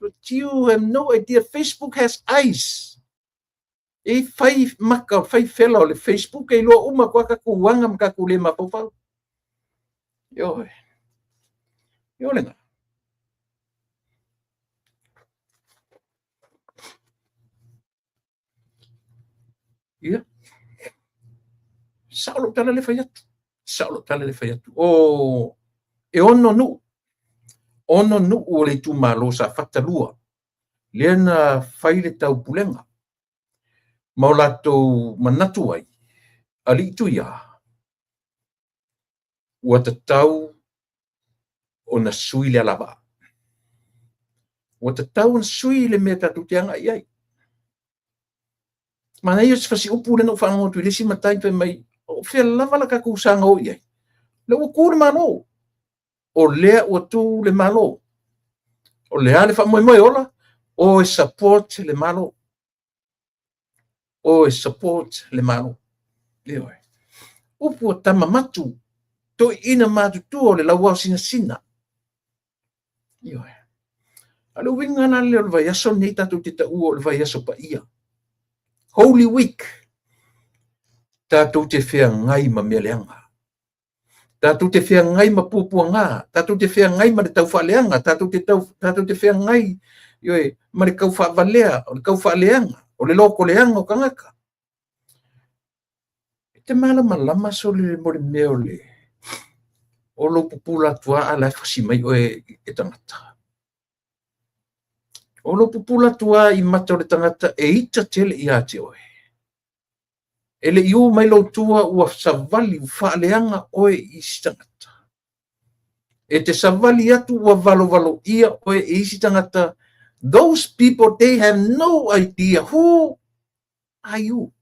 But you have no idea, Facebook has eyes. E fai maka, fai fela o le Facebook, e iloa uma atu lava tatou aga ma tatou le mafaufau. Ioe. Ioe lena. Ia. Sao lou tala le fai atu. Sao lou tala le fai atu. O, e ono nuu. Ono nuu o le itumalo Safata 2. Lea na fai le taupulega. Ma o latou manatu ai, alii tuia, ua tatau ona sui le alavaa. Ua tatau ona sui le mea tatou te agai i ai. Manaia se fasiupu lea na ou faalogo atu i le isi matai fai mai, o fea lava la tatou saga o i ai, lea ua tu le Malo. O lea ua tu le Malo. O le a le faamoemoe ola, o e support le Malo. O e support le Malo. Ioe. Upu a tama matu, toeaiina matutua o le lauao sinasina. Ioe. A o le uiga la lea o le vaiaso lenei tatou te taua o le vaiaso paia. Holy Week. Tatou te feagai ma mea leaga. Tatou te feagai ma puapuaga, tatou te feagai ma le taufaaleaga, tatou te, tau, tatou te feagai ioe, ma le taufaavalea, o le taufaaleaga, o le lotoleaga o tagata. E te malamalama sole mo le mea o le o lou pupula atu lava a la e fasi mai oe e tagata. O lou pupula atu lava i mata o le tagata e ita tele ia te oe. E le i u mai lou tua ua savali, ua faaleaga oe i isi tagata. E te savali atu ua valovaloia oe e isi tagata. Those people, they have no idea who are you.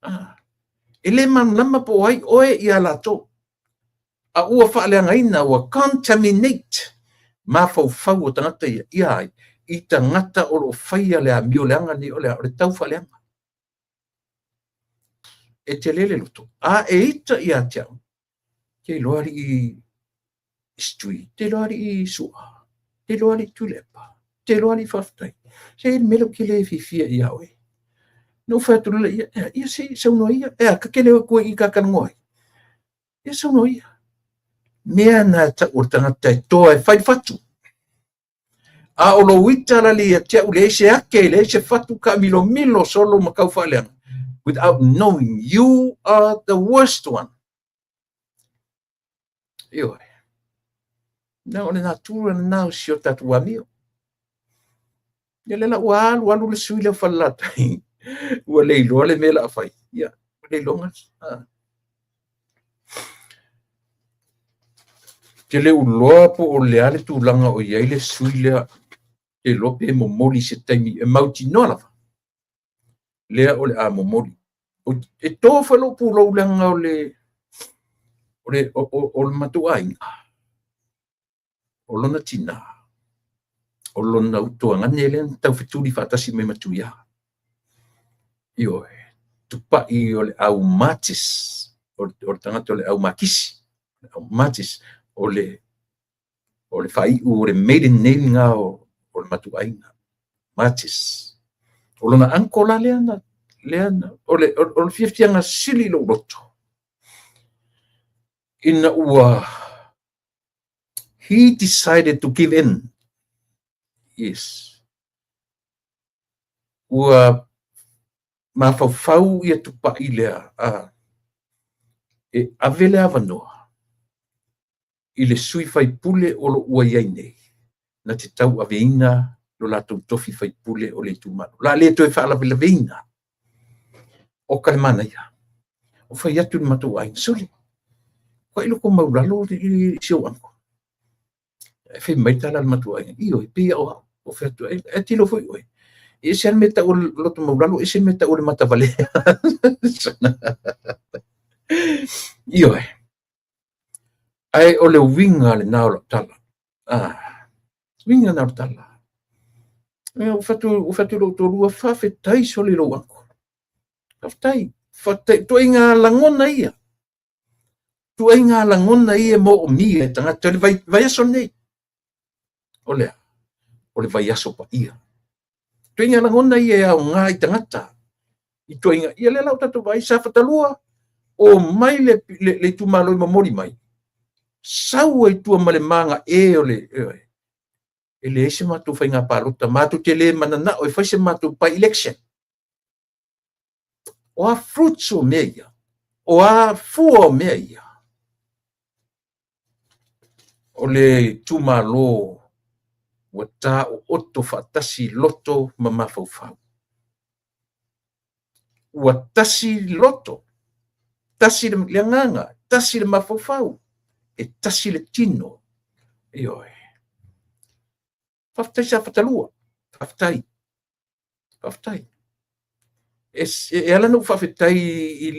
Ah, e le malamalama po o ai oe ia latou. A ua faaleagaina, ua contaminate mafaufau o tagata ia, ia ai, i tagata o lo o faia le amio leaga nei o le, o le taufaaleaga. E tele le loto. A e ita ia te au, te iloa alii Stui, te iloa alii Sua, te iloa alii Tuilaepa, te iloa alii Faafetai. Se i le mea lea ou te le fiafia ia oe. Na ou fai atu loa ia, ea, ia se i saunoa ia, ea, ka te le o atu i ka talanoa ai. Ia saunoa ia. Mea na e tau o le tagata e toa e fai le fatu. A o lou ita lale ia te au, leai se ake, leai se fatu taamilomilo solo ma taufaaleaga. Without knowing you are the worst one. Ioe. Na o le natura lena o si o tatou amio. Ia lea la ua alu alu le sui lea o Falelatai. Ua le iloa le mea la a fai. Ia, ua le iloa gasi. Ah. Te le uloa po o le a le tulaga o i ai le sui lea. Te iloa pe momoli se taimi e mautinoa lava. Lea o le a momoli. E to foi lou pulou leaga o le o le o, o, o le matou aiga. O lona tinā, o lona utuagane lea na taufetuli faatasi mai ma Tuia. Ioe, tupai o le au matis, o le tagata o le au makisi, le au matis, o le o le faaiu o le maiden name na o, o le matou aiga, Matis. O lona uncle la lea na, lea na, o le, o le fiafiaga sili i lou loto, ina ua he decided to give in. Yes. Ua mafaufau ia tupai lea a e ave le avanoa i le sui faipule o lo ua i ai nei na te tauaveina lo latou tofi faipule o le itumalo. La le toe faalavelaveina. O ka le manaia. O fai atu le matou aiga, sole, kua i loko maulalo i si ou uncle. E fai mai tala le matou aiga, ioe, pei o au. O fai atu, e tilo foi oe. E ese lava le mea tau o le loto maulalo, ese le mea tau o le matavalea. Ioe. Ae o le uiga lena o lau tala. Ah, uiga lena o le tala. Ua fai atu i lou toalua, faafetai sole i lou uncle. Faafetai, faafetai. Tuaiga lagona ia. Tuaiga lagona ia e moomia e tagata i le vaiaso lenei. O le a? O le vaiaso paia. Tuaiga lagona ia e aoga i tagata. I tuaiga, ia lea la ua tatou vaai, Safatalua, o mai le, le, le itumalo e momoli mai. Sau ai tua ma le magae o le, e leai se matou faiga palota, matou te le mananao e fai se matou by election. O a fruits o mea ia? O a fua o mea ia? O le itumalo ua taooto faatasi loto ma mafaufau. Ua tasi loto, tasi le agaga, tasi le mafaufau. E tasi le tino. Ioe. Faafetai Safata 2. Faafetai. Faafetai. E, e ala na ou faafetai i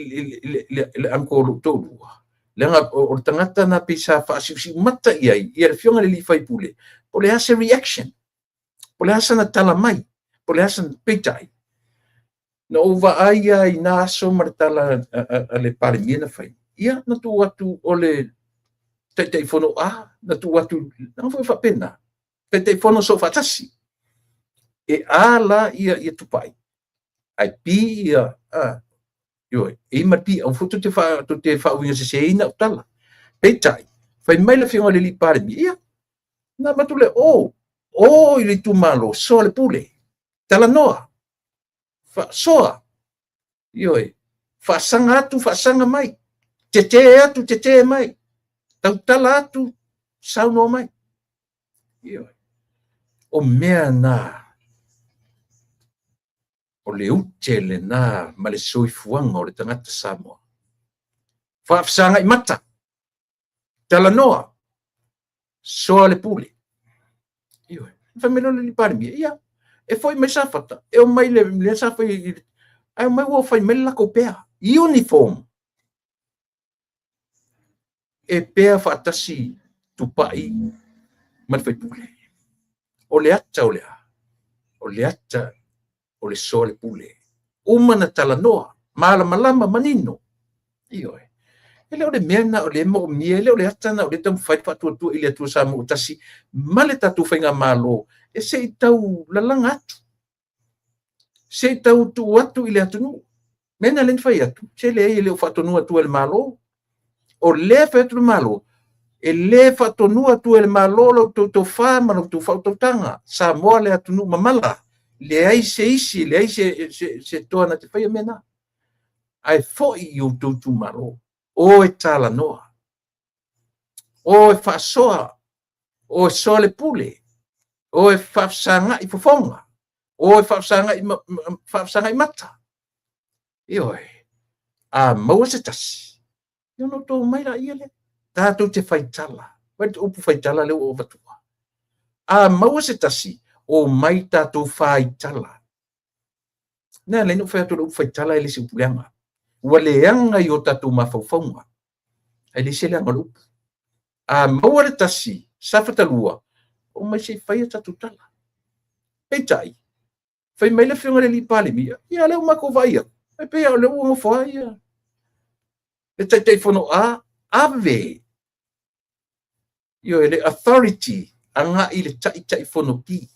le uncle o lou toalua, leaga o le tagata na pei sa faasiusiumata i ai ia le afioga i le alii faipule, po o le a se reaction, po o le a sana tala mai, po o le a sana. Peitai, na ou vaai lava i na aso ma le tala a le Palemia na fai, ia, na tuu atu o le Taitaifono A, na tuu atu, leaga foi e faapena, Taitaifono Soofaatasi. E A la ia Tupai, ae B ia, ioe, e ma B, aua foi tou te faauigaseseina au tala. Peitai, fai mai le afioga i le alii Palemia, ia, na avatu le o, o i le itumalo, soa le pule, talanoa, faasoa, ioe, faasaga atu, faasaga mai, tetē atu, tetē mai, tautala atu, saunoa mai. Ioe. O mea na, o le ute lena ma le soifuaga o le tagata Samoa. Faafesagai mata, talanoa, soa le pule. Ioe. Fai mai loa le Palemia, ia, e foi mai Safata, e o mai le mea sa fai, ae o mai ua fai mai le latou pea, uniform. E pea faatasi Tupai ma le faipule. O le ata o le a? O le ata o le soa le pule. Uma na talanoa, malamalama, manino. Ioe. E le o le mea lena o lea e moomia, e le o le ata lena o lea e taumafai le faatuatua i le Atua Samoa tasi ma le tatou faigamalo e se i tau lalaga atu, se i tau tuu atu i le atunuu. Mea na lea na fai atu, se leai e le o faatonuina atu e le Malo. O lea e fai atu le Malo, e le faatonuina atu e le Malo la outou tofa ma la outou faautautaga. Samoa le atunuu mamala, leai se isi, leai se toa na te faia mea na. Ae foi i outou itumalo, o e talanoa, o e faasoa, o e soa le pule, o e faafesagai fofoga, o e faafesagai mata. Ioe, a maua se tasi, ia ona outou omai laia lea. Tatou te faitala. Vaai le upu faitala lea ua ou avatua. A maua se tasi, omai tatou faitala. Na ala ai ona ou fai atu o le upu faitala e le o se upu leaga. Ua leaga i o tatou mafaufauga. Ae leai se leaga o le upu. A maua le tasi, Safata 2, omai se i fai a tatou tala. Peitai, fai mai le afioga i le alii Palemia, ia lea ua matou vaai atu, e pei lava o lea ua nofo lava ia le Taitaifono A ave ioe, le authority agai i le Taitaifono B.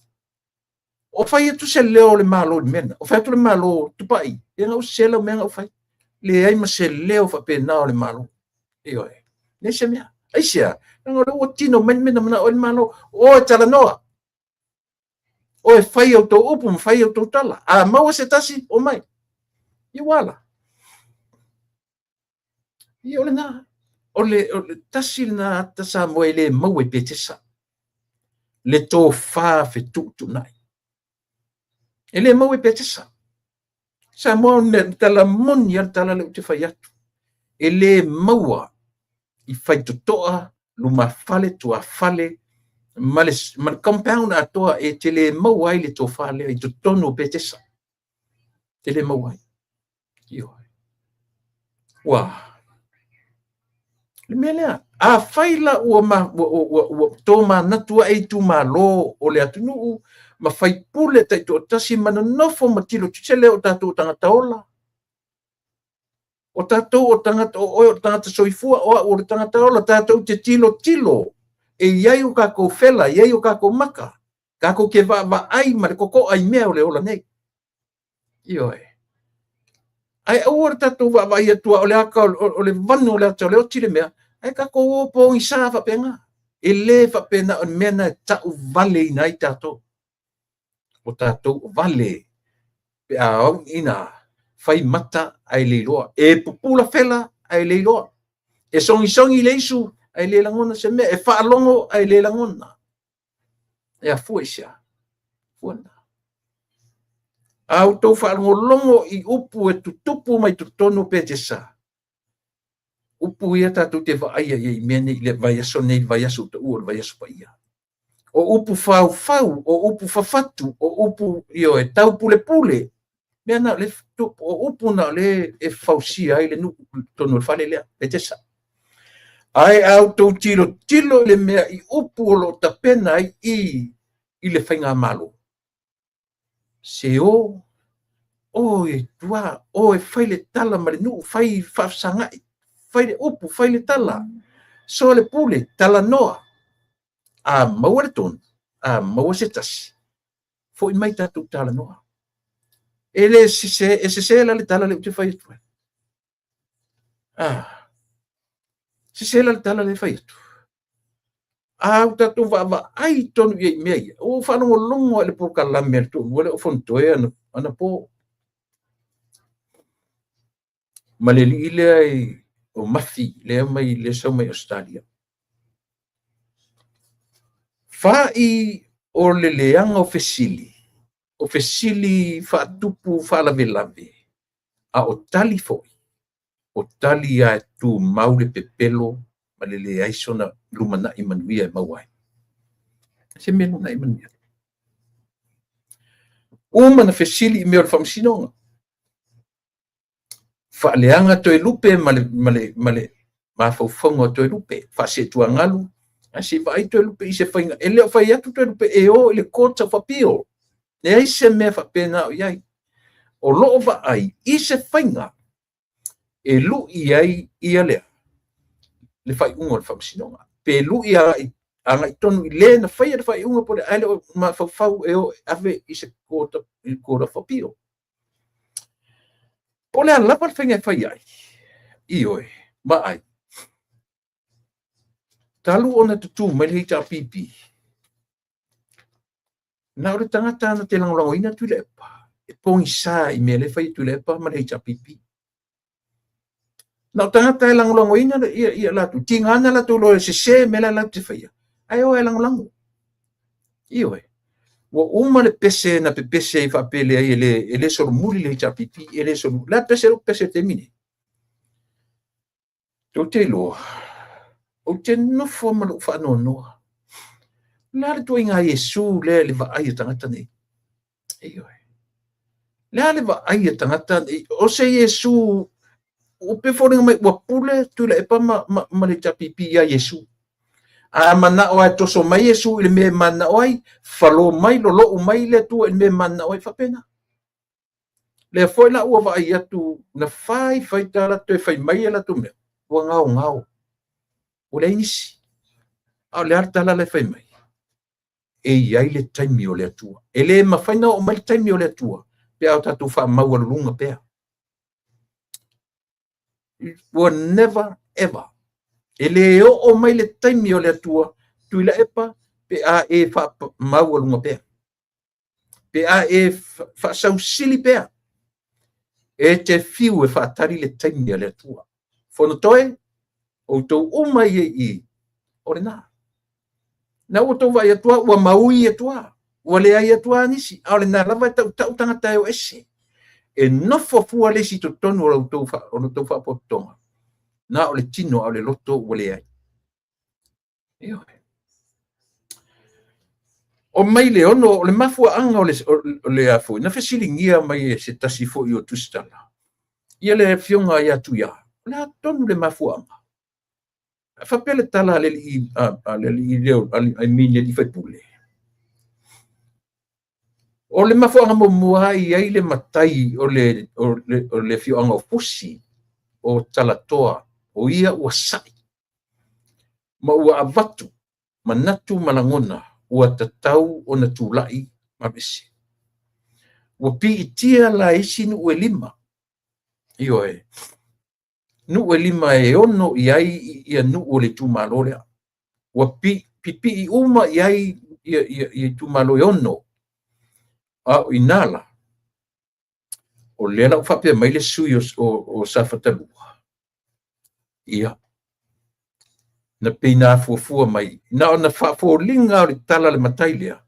O fai atu se leo o le Malo i le mea lena, o fai atu le Malo, Tupai, ia na ou sese lau mea na ou fai. Leai ma se leo faapena o le Malo. Ioe, leai se mea. Aisea? Leaga o lea ua tino mai le mea na manao ai le Malo. O e talanoa, o e fai a outou upu ma fai a outou tala. A maua se tasi, omai. Ia ua ala. Ia o lena. O le tasi lena ata Samoa e le maua i Petesa. Le tofa fetuutuunai. E le maua i Petesa. Samoa o le tala moni lava le tala lea ou te fai atu. E le maua i faitotoa, lumafale, tuafale, ma le compound atoa e te le maua ai le tofa lea i totonu o Petesa. E le maua ai. Ioe. Ua. Le mea lea, afai la ua, ma, ua, ua, ua tomanatu ae itumalo o le atunuu ma faipule taitoatasi ma nonofo ma tilotilo, se le o tatou o tagata ola. O tatou o tagata, o oe o le tagata soifua, o au o le tagata ola, tatou te tilotilo e i ai o tatou fela, e i ai o tatou maka, tatou te vaavaai ma le totoa i mea o le ola nei. Ioe. Ae aua le tatou vaavaai atu o le ata o le vanu o le ata o le oti le mea, ae tatou o pogisa faapena. E le faapena, o le mea lena e tau valeina ai tatou. O tatou vale pe a auina fai mata ae le iloa. E pupula fela ae le iloa. E sogisogi le isu ae le lagona se mea. E faalogo ae le lagona. E afua i se a? Fua lena. A outou faalogologo i upu e tutupu mai totonu o Petesa, Upu ia tatou te vaaia i ai i mea nei i le vaiaso nei, le vaiaso ua taua o le vaiaso paia. O upu faufau, o upu fafatu, o upu ioe, taupulepule, mea na o le, o upu na o le e fausia ai le nuu i totonu o le fale lea, Petesa. Ae a outou tilotilo i le mea i upu o lo o tapena ai i i le faigamalo, se o, o i tua, o e fai le tala ma le nuu, fai faafesagai, fai le upu, fai le tala, soa le pule, talanoa. A maua le tonu, a maua se tasi, foi mai tatou talanoa. E le sese, e sese la le tala lea ou te fai atu ai. Ah, sese la le tala lea e fai atu. A ua tatou vaavaai tonu i ai i mea ia, ua ou faalogologo lava i le polokalame a le toalua lea o Fonotoe anapo ma le alii lea o Mafi lea mai lea sau mai Ausetalia. Fa'i o le leaga o fesili, o fesili faatupu faalavelave, a o tali foi, o tali lava e tumau le pepelo ma le leai sona lumanai manuia e maua ai. Se mea lumanai manuia. Uma na fesili i mea o le faamasinoga. Faaleaga Toelupe ma le mafaufauga o Toelupe, faaseetuagalu, ae se i vaai Toelupe i se faiga. E le o fai atu Toelupe e o i le Court of Appeal. Leai se mea faapena o i ai. O lo o vaai i se faiga e lui ai ia lea le faaiuga o le faamasinoga. Pe lui agai tonu i le na faia le faaiuga po o le ae le o mafaufau e o e ave i se Court of Appeal. Po o le a lava le faiga e fai ai, ioe, vaai, talu ona tutū mai le HRPP, na o le tagata na te lagolagoina Tuilaepa, e pogisa i mea lea e fai e Tuilaepa ma le HRPP. Na o tagata e lagolagoina ia latou, tiga ana latou loa e sese mea la latou te faia, ae o e lagolago. Ioe. Ua uma le pese na pepese ai faapea leai e le solomuli le HRPP, e le solomuli. Le a pese lou pese i le taimi nei? Tou te iloa, ou te nofo ma lou faanoanoa. O le a le ituaiga Iesu lea i le vaai a tagata nei? Ioe. Le a le vaai a tagata nei? O se Iesu, ua pei e foliga mai ua pule Tuilaepa ma le HRPP ia Iesu. A manao lava e toso mai Iesu i le mea e mananao ai, falo mai, lolou mai le Atua i le mea e mananao ai, faapena. Lea foi la ua vaai atu na fai fai tala toe fai mai a latou mea, ua gaogao, ua leai nisi. A o le a le tala la e fai mai? E i ai le taimi o le Atua. E le mafai ona oo mai le taimi o le Atua pe a o tatou faamaualuluga pea. It will never ever. E le oo mai le taimi o le Atua, Tuilaepa, pe a e faamaualuga pea. Pe a e faasausili pea, e te fiu e faatali le taimi a le Atua. Fonotoe, outou uma ia i i, o lena. Na ua outou vaai atu ua maui atu lava, ua leai atu lava nisi, a o lena lava e tautau tagata e o ese. E nofo fua le isi i totonu o la outou faapotopotoga, na o le tino a o le loto ua leai. Ioe. O mai le ono, o le mafuaaga o le a foi, na fesiligia mai e se tasi foi o Tusitala, ia le afioga ia Tuia, o le a tonu le mafuaaga? E faapea le tala a le alii, a le alii lea, I mean le alii faipule. O le mafuaaga muamua e i ai le matai o le afioaga o Fusi, o Talatoa, o ia ua sa'i ma ua avatu manatu ma lagona ua tatau ona tulai ma aveese. Ua piitia la isi nuu e lima, ioe, nuu e lima e ono i ai ia nuu o le itumalo lea. Ua pipii uma i ai ia itumalo e ono. A o i ina la, o lea la ua faapea mai le sui o Safata 2, ia, na pei na afuafua mai, na ona faafoliga o le tala a le matai lea,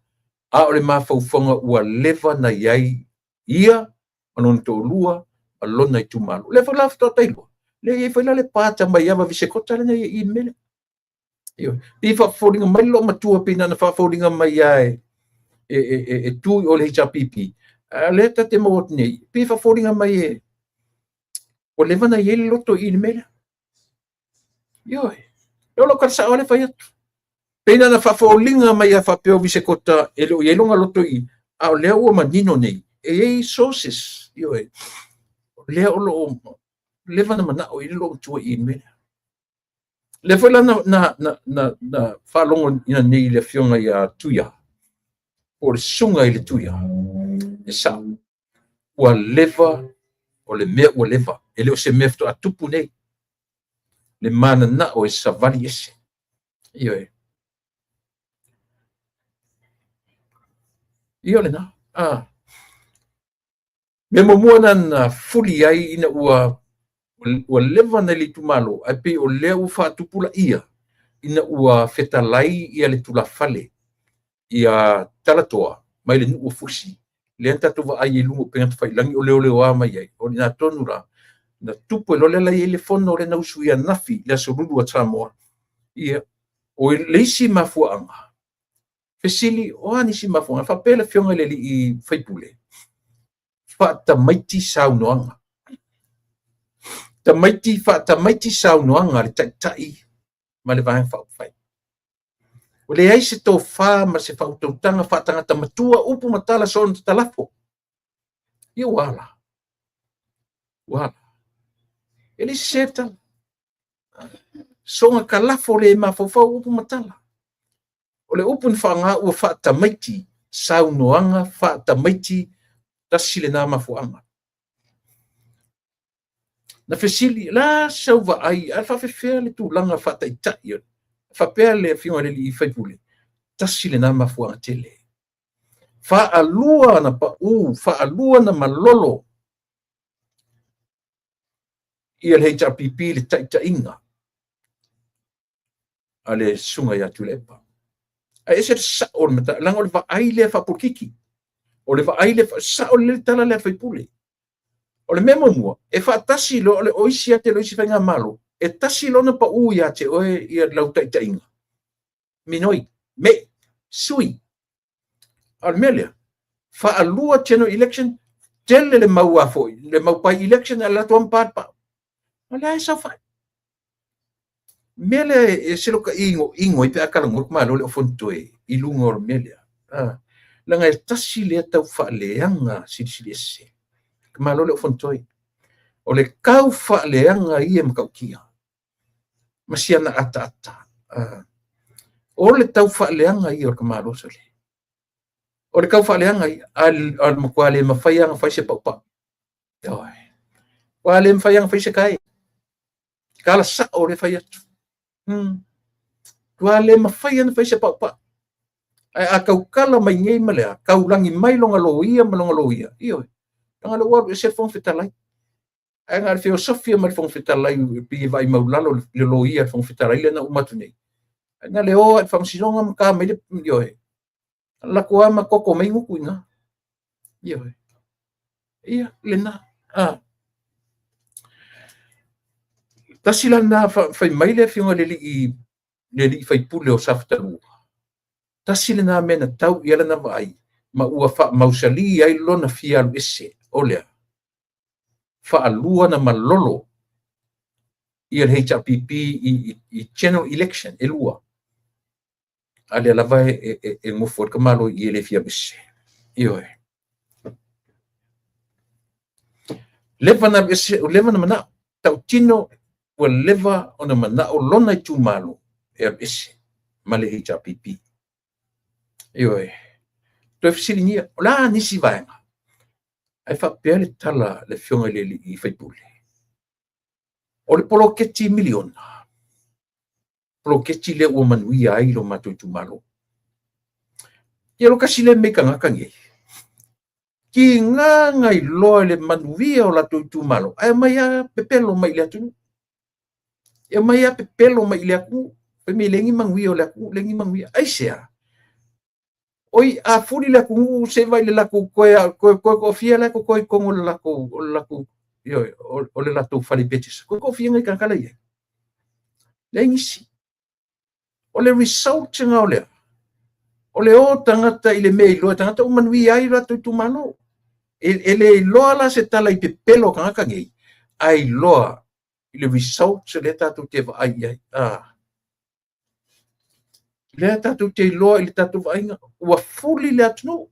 a o le mafaufauga ua leva na i ai ia ma lona toalua ma lona itumalo. O lea foi la faatoa ta iloa, Lea e i ai foi la le pa tamaiava Visekota lea na i ai i le mea lea. Ioe. Pei e faafoliga mai le loomatua pei na ona faafoliga mai lava e tu i o i le HRPP, a o lea ta te maua atu nei, pei e faafoliga mai e ua leva ona i ai le loto i i le mea lea. Ioe. O lau tala sao lava lea e fai atu. Pei na ona faafoliga mai lava faapea o Visekota e le o i ai lona loto i i, a o lea ua manino nei, e i ai sources, ioe, o lea o lo o leva ona manao i ai le loomatua i i le mea lea. Lea foi la na faalogoina nei i le afioga ia Tuia, po o le susuga i le Tuia, e sao, ua leva, o le mea ua leva, e le o se mea faatoa tupu nei, le mananao e savali ese. Ioe. Ia o lena. Ah. Mea muamua na na fuli ai ina ua leva na i le itumalo, ae pei o lea ua faatupulaia ina ua fetalai ia le tulafale ia Talatoa mai le nuu o Fusi, lea na tatou vaai i luga o upega tafailagi o leoleoa mai ai. O lena tonu la na tupu ai loa lea la i ai le fono lea na usuia ananafi i le Aso Lulu a Samoa. Ia, o le isi mafuaaga, fesili, o a nisi mafuaaga? Faapea le afioga i le alii faipule, faatamaiti saunoaga. Tamaiti, faatamaiti saunoaga a le taitai ma le Vaega Faaupufai. Ua leai se tofa ma se faautautaga faatagata matua, upu ma tala soona tatalafo. Ia ua ala. Ua ala. E le sese le tala. Soona kalafo le mafaufau upu ma tala. O le upu na faaaoga ua faatamaiti, saunoaga faatamaiti, tasi lena mafuaaga. Na fesili, la sau vaai, ae faafefea le tulaga faataitai, faapea le afioga i le alii faipule, tasi lena mafuaaga tele. Faalua na pau, faalua na malolo ia le HRPP i le taitaiga a le susuga ia Tuilaepa. Ae ese le sao o le mata, leaga o le vaai lea faapolokiki. O le vaai lea, sao lelei le tala lea a le faipule. O le mea muamua, e faatasi loa, o le isi lava tele o isi faigamalo, e tasi loa ona pau ia te oe ia lau taitaiga. Minoi, mei, sui. A o le mea lea, faalua general election, tele le mau a foi, le mau by election, a le latou ma pa. O lea e saofai. Mea lea e ese lou inoino ai pe a talanoa le Malo lea o Fonotoe i luga o le mea lea. Leaga e tasi lea tau faaleaga silisili ese. Le Malo lea o Fonotoe. O le tau faaleaga ia e matautia ma si ana ataata. O le tau faaleaga ia o le Malo sole. O le tau faaleaga ia, a le matua le mafai lava ona fai se paupau. Ua le mafai ona fai se tae. Tala sao le fai atu. Ua le mafai ona fai se paupau. Ae a tautala mai nei ma lea, taulagi mai lona loia ma lona loia, ioe, leaga o lea ua alu ese le Fofoga Fetalai. Ae na o le feosofia ma le Fofoga Fetalai pei e vaai maulalo le loia a le Fofoga Fetalai lea na uma atu nei. Ae na le o lava i le faamasinoga ma ta mai le, ioe, lako lava ma toto mai gutu i ina. Ioe. Ia, lena. Ah. Tasi la lena fai mai le afioga i le alii faipule o Safata 2. Tasi lena mea na tau i ai lana vaai ma ua faamausali ai lona fia alu ese o lea. Faalua na malolo ia le HRPP i general election e lua. A lea lava e nofo ai le tamaloa i i e le fia alu ese. Ioe. Leva na alu ese, leva na manao. Tautino ua leva ona manao lona itumalo e alu ese ma le HRPP. Ioe. Toe fesiligia, o le a nisi vaega? Ae faapea le tala le afioga i le alii faipule. O le poloketi miliona, poloketi lea ua manuia ai lo matou itumalo. Ia lo kasi le mei tagata nei. Kiga na iloa le manuia o latou itumalo, ae aumai lava pepelo mai i le atunuu. E aumai lava pepelo mai i le atunuu. Fai mai leai ni manuia o le atunuu, leai ni manuia. Aisea? Oi, a fuli le atunuu se i vaai i le latou toe toafia la e totoe i totonu o le latou Ioe, o le latou fale i Petesa. Koe toafia nai tagata la e i ai? Leai nisi. O le result lena o lea, o le o tagata i le mea e iloa e tagata ua manuia ai lo latou itumalo. E le iloa la se tala i pepelo o tagata nei, ae iloa i le result lea tatou te vaai i ai. Lea tatou te iloa i le tatou vaaiga, ua fuli le atunuu.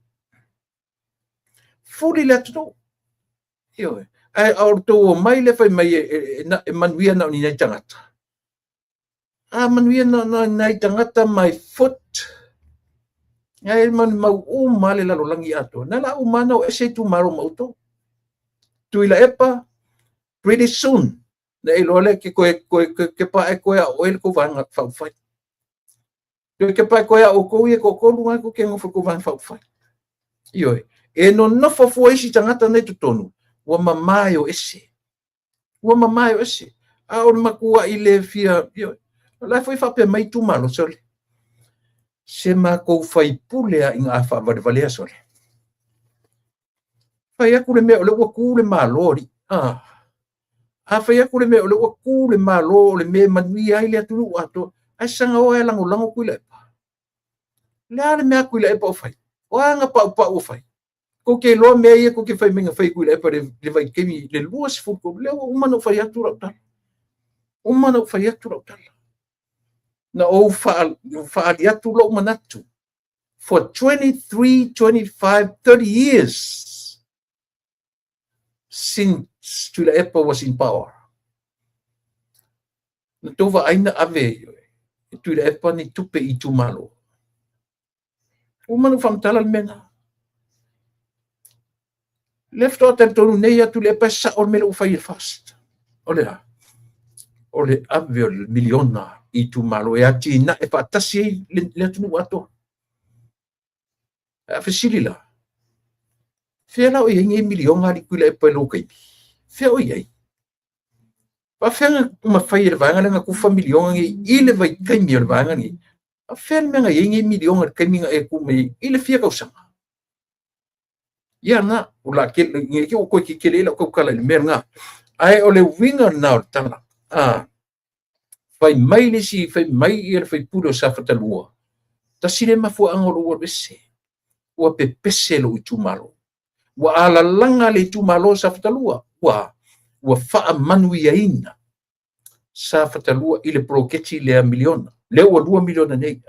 Fuli le atunuu. Ioe. Ae o le tou omai lea fai mai e manuia na o ni nai tagata. A manuia na o ni nai tagata my foot. Ae mau uma le lalolagi atoa. Na la uma na o ese itumalo ma outou. Tuilaepa, pretty soon. Na e iloa lea ke koe ke pa e koe a oe le kou vaega faaupufai. Toe ke pa e koe a outou ia toatolu na tou te nofo i kou vaega faaupufai. Ioe. E nonofo fua isi tagata nei totonu, ua mamā e o ese. Ua mamā e o ese. A o le matuai le fia, ioe. O la e foi faapea mai itumalo, sole. Se matou faipule a ina a faavalevalea, sole. Fai atu le mea o lea ua tu le Malo, alii. A fai atu le mea o lea ua tu le Malo o le mea e manuia ai le atunuu atoa, ae saga o ae lagolago Tuilaepa. O le a le mea a Tuilaepa o fai? O a ana paupau o fai? Tou te iloa mea ia tou te fai mai na fai e Tuilaepa le vaitaimi le 23, lea ua uma ona ou fai atu lau tala. Uma ona ou fai atu lau tala. Na ou faaali atu lou manatu for 23, 25, 30 years since Tuilaepa was in power. Na tou vaai na ave e Tuilaepa ni tupe i itumalo. Uma ona ou faamatala le mea lena. Lea faatoa talitonu nei atu Tuilaepa e sao le mea lea ua fai e le FAST. O le a? O le ave o le miliona i itumalo e atinae faatasi ai le atunuu atoa. A fesili la, fea la o i ai nei miliona alii Tuilaepa i lou taimi? Fea o i ai? Faafefea na mafai e le vaega lea na tufa miliona nei i le vaitaimi o le vaega nei? Faafefea le mea na i ai nei miliona i le taimi na e tu mai ai i le fia tausaga? Ia na, o la tele, nei te ua toe tetele ai lau tautala i le mea lena. Ae o le uiga lena o le tala. Fai mai le isi, fai mai ia le faipule o Safata 2, tasi lea mafuaaga o lou alu ese, ua pepese lou itumalo. Ua alalaga le itumalo o Safata 2, ua faamanuiaina Safata 2 i le poloketi lea miliona. Lea ua 2 miliona nei.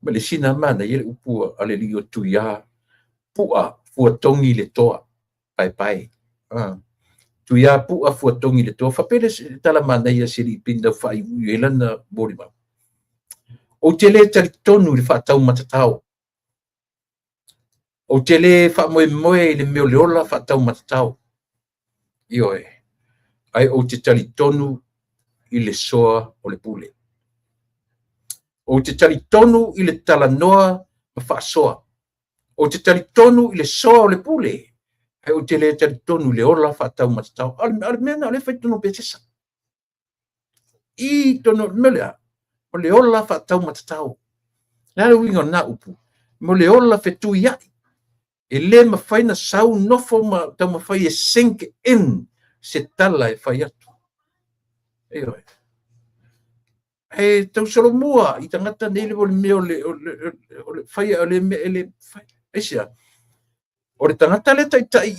Ma le isi na manaia le upu a le alii o Tuia, pu'a fuatogi le toa, paepae. Tuia pu'a fuatogi le toa. Faapea le tala manaia se alii pei na faaiuiu ai lana molimau. Ou te le talitonu i le faataumatatao. Ou te le faamoemoe i le mea o le ola faataumatatao. Ioe, ae ou te talitonu i le soa o le pule. Ou te talitonu i le talanoa ma faasoa. Ou te talitonu i le soa o le pule, ae ou te le talitonu i le ola faataumatatao. O le mea lena o lea e fai totonu o Petesa. I totonu o le mea lea, o le ola faataumatatao. O le a le uiga o lena upu? Mo le ola fetuiai. E le mafai na sau nofo ma taumafai e sink in se tala e fai atu. Ioe. E tausolomua i tagata nei le mea o le fai o le mea e le fai. Aisea? O le tagata le taitai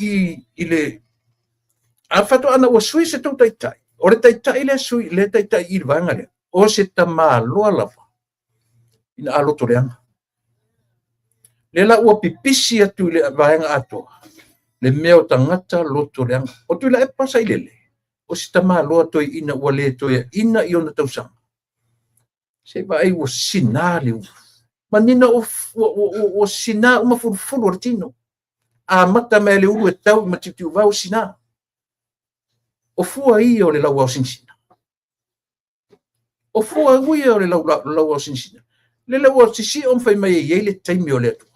i le a faatoa ana ua sui se tou taitai. O le taitai lea sui le taitai i le vaega lea. O se tamaloa lava ina a loto leaga. Lea la ua pipisi atu i le vaega atoa le mea o tagata loto leaga. O Tuilaepa sailele, o se tamaloa toeaina ua le toeaina i ona tausaga. Se vaai ua sina le ulu. Manino ua sina uma fulufulu o le tino. Amata mai le ulu e tau i matiutiuvao sina. O fua ia o le lauao sinasina. O fua ia o le lauao sinasina. Lele ua sisio ma fai mai e i ai le taimi o le Atua.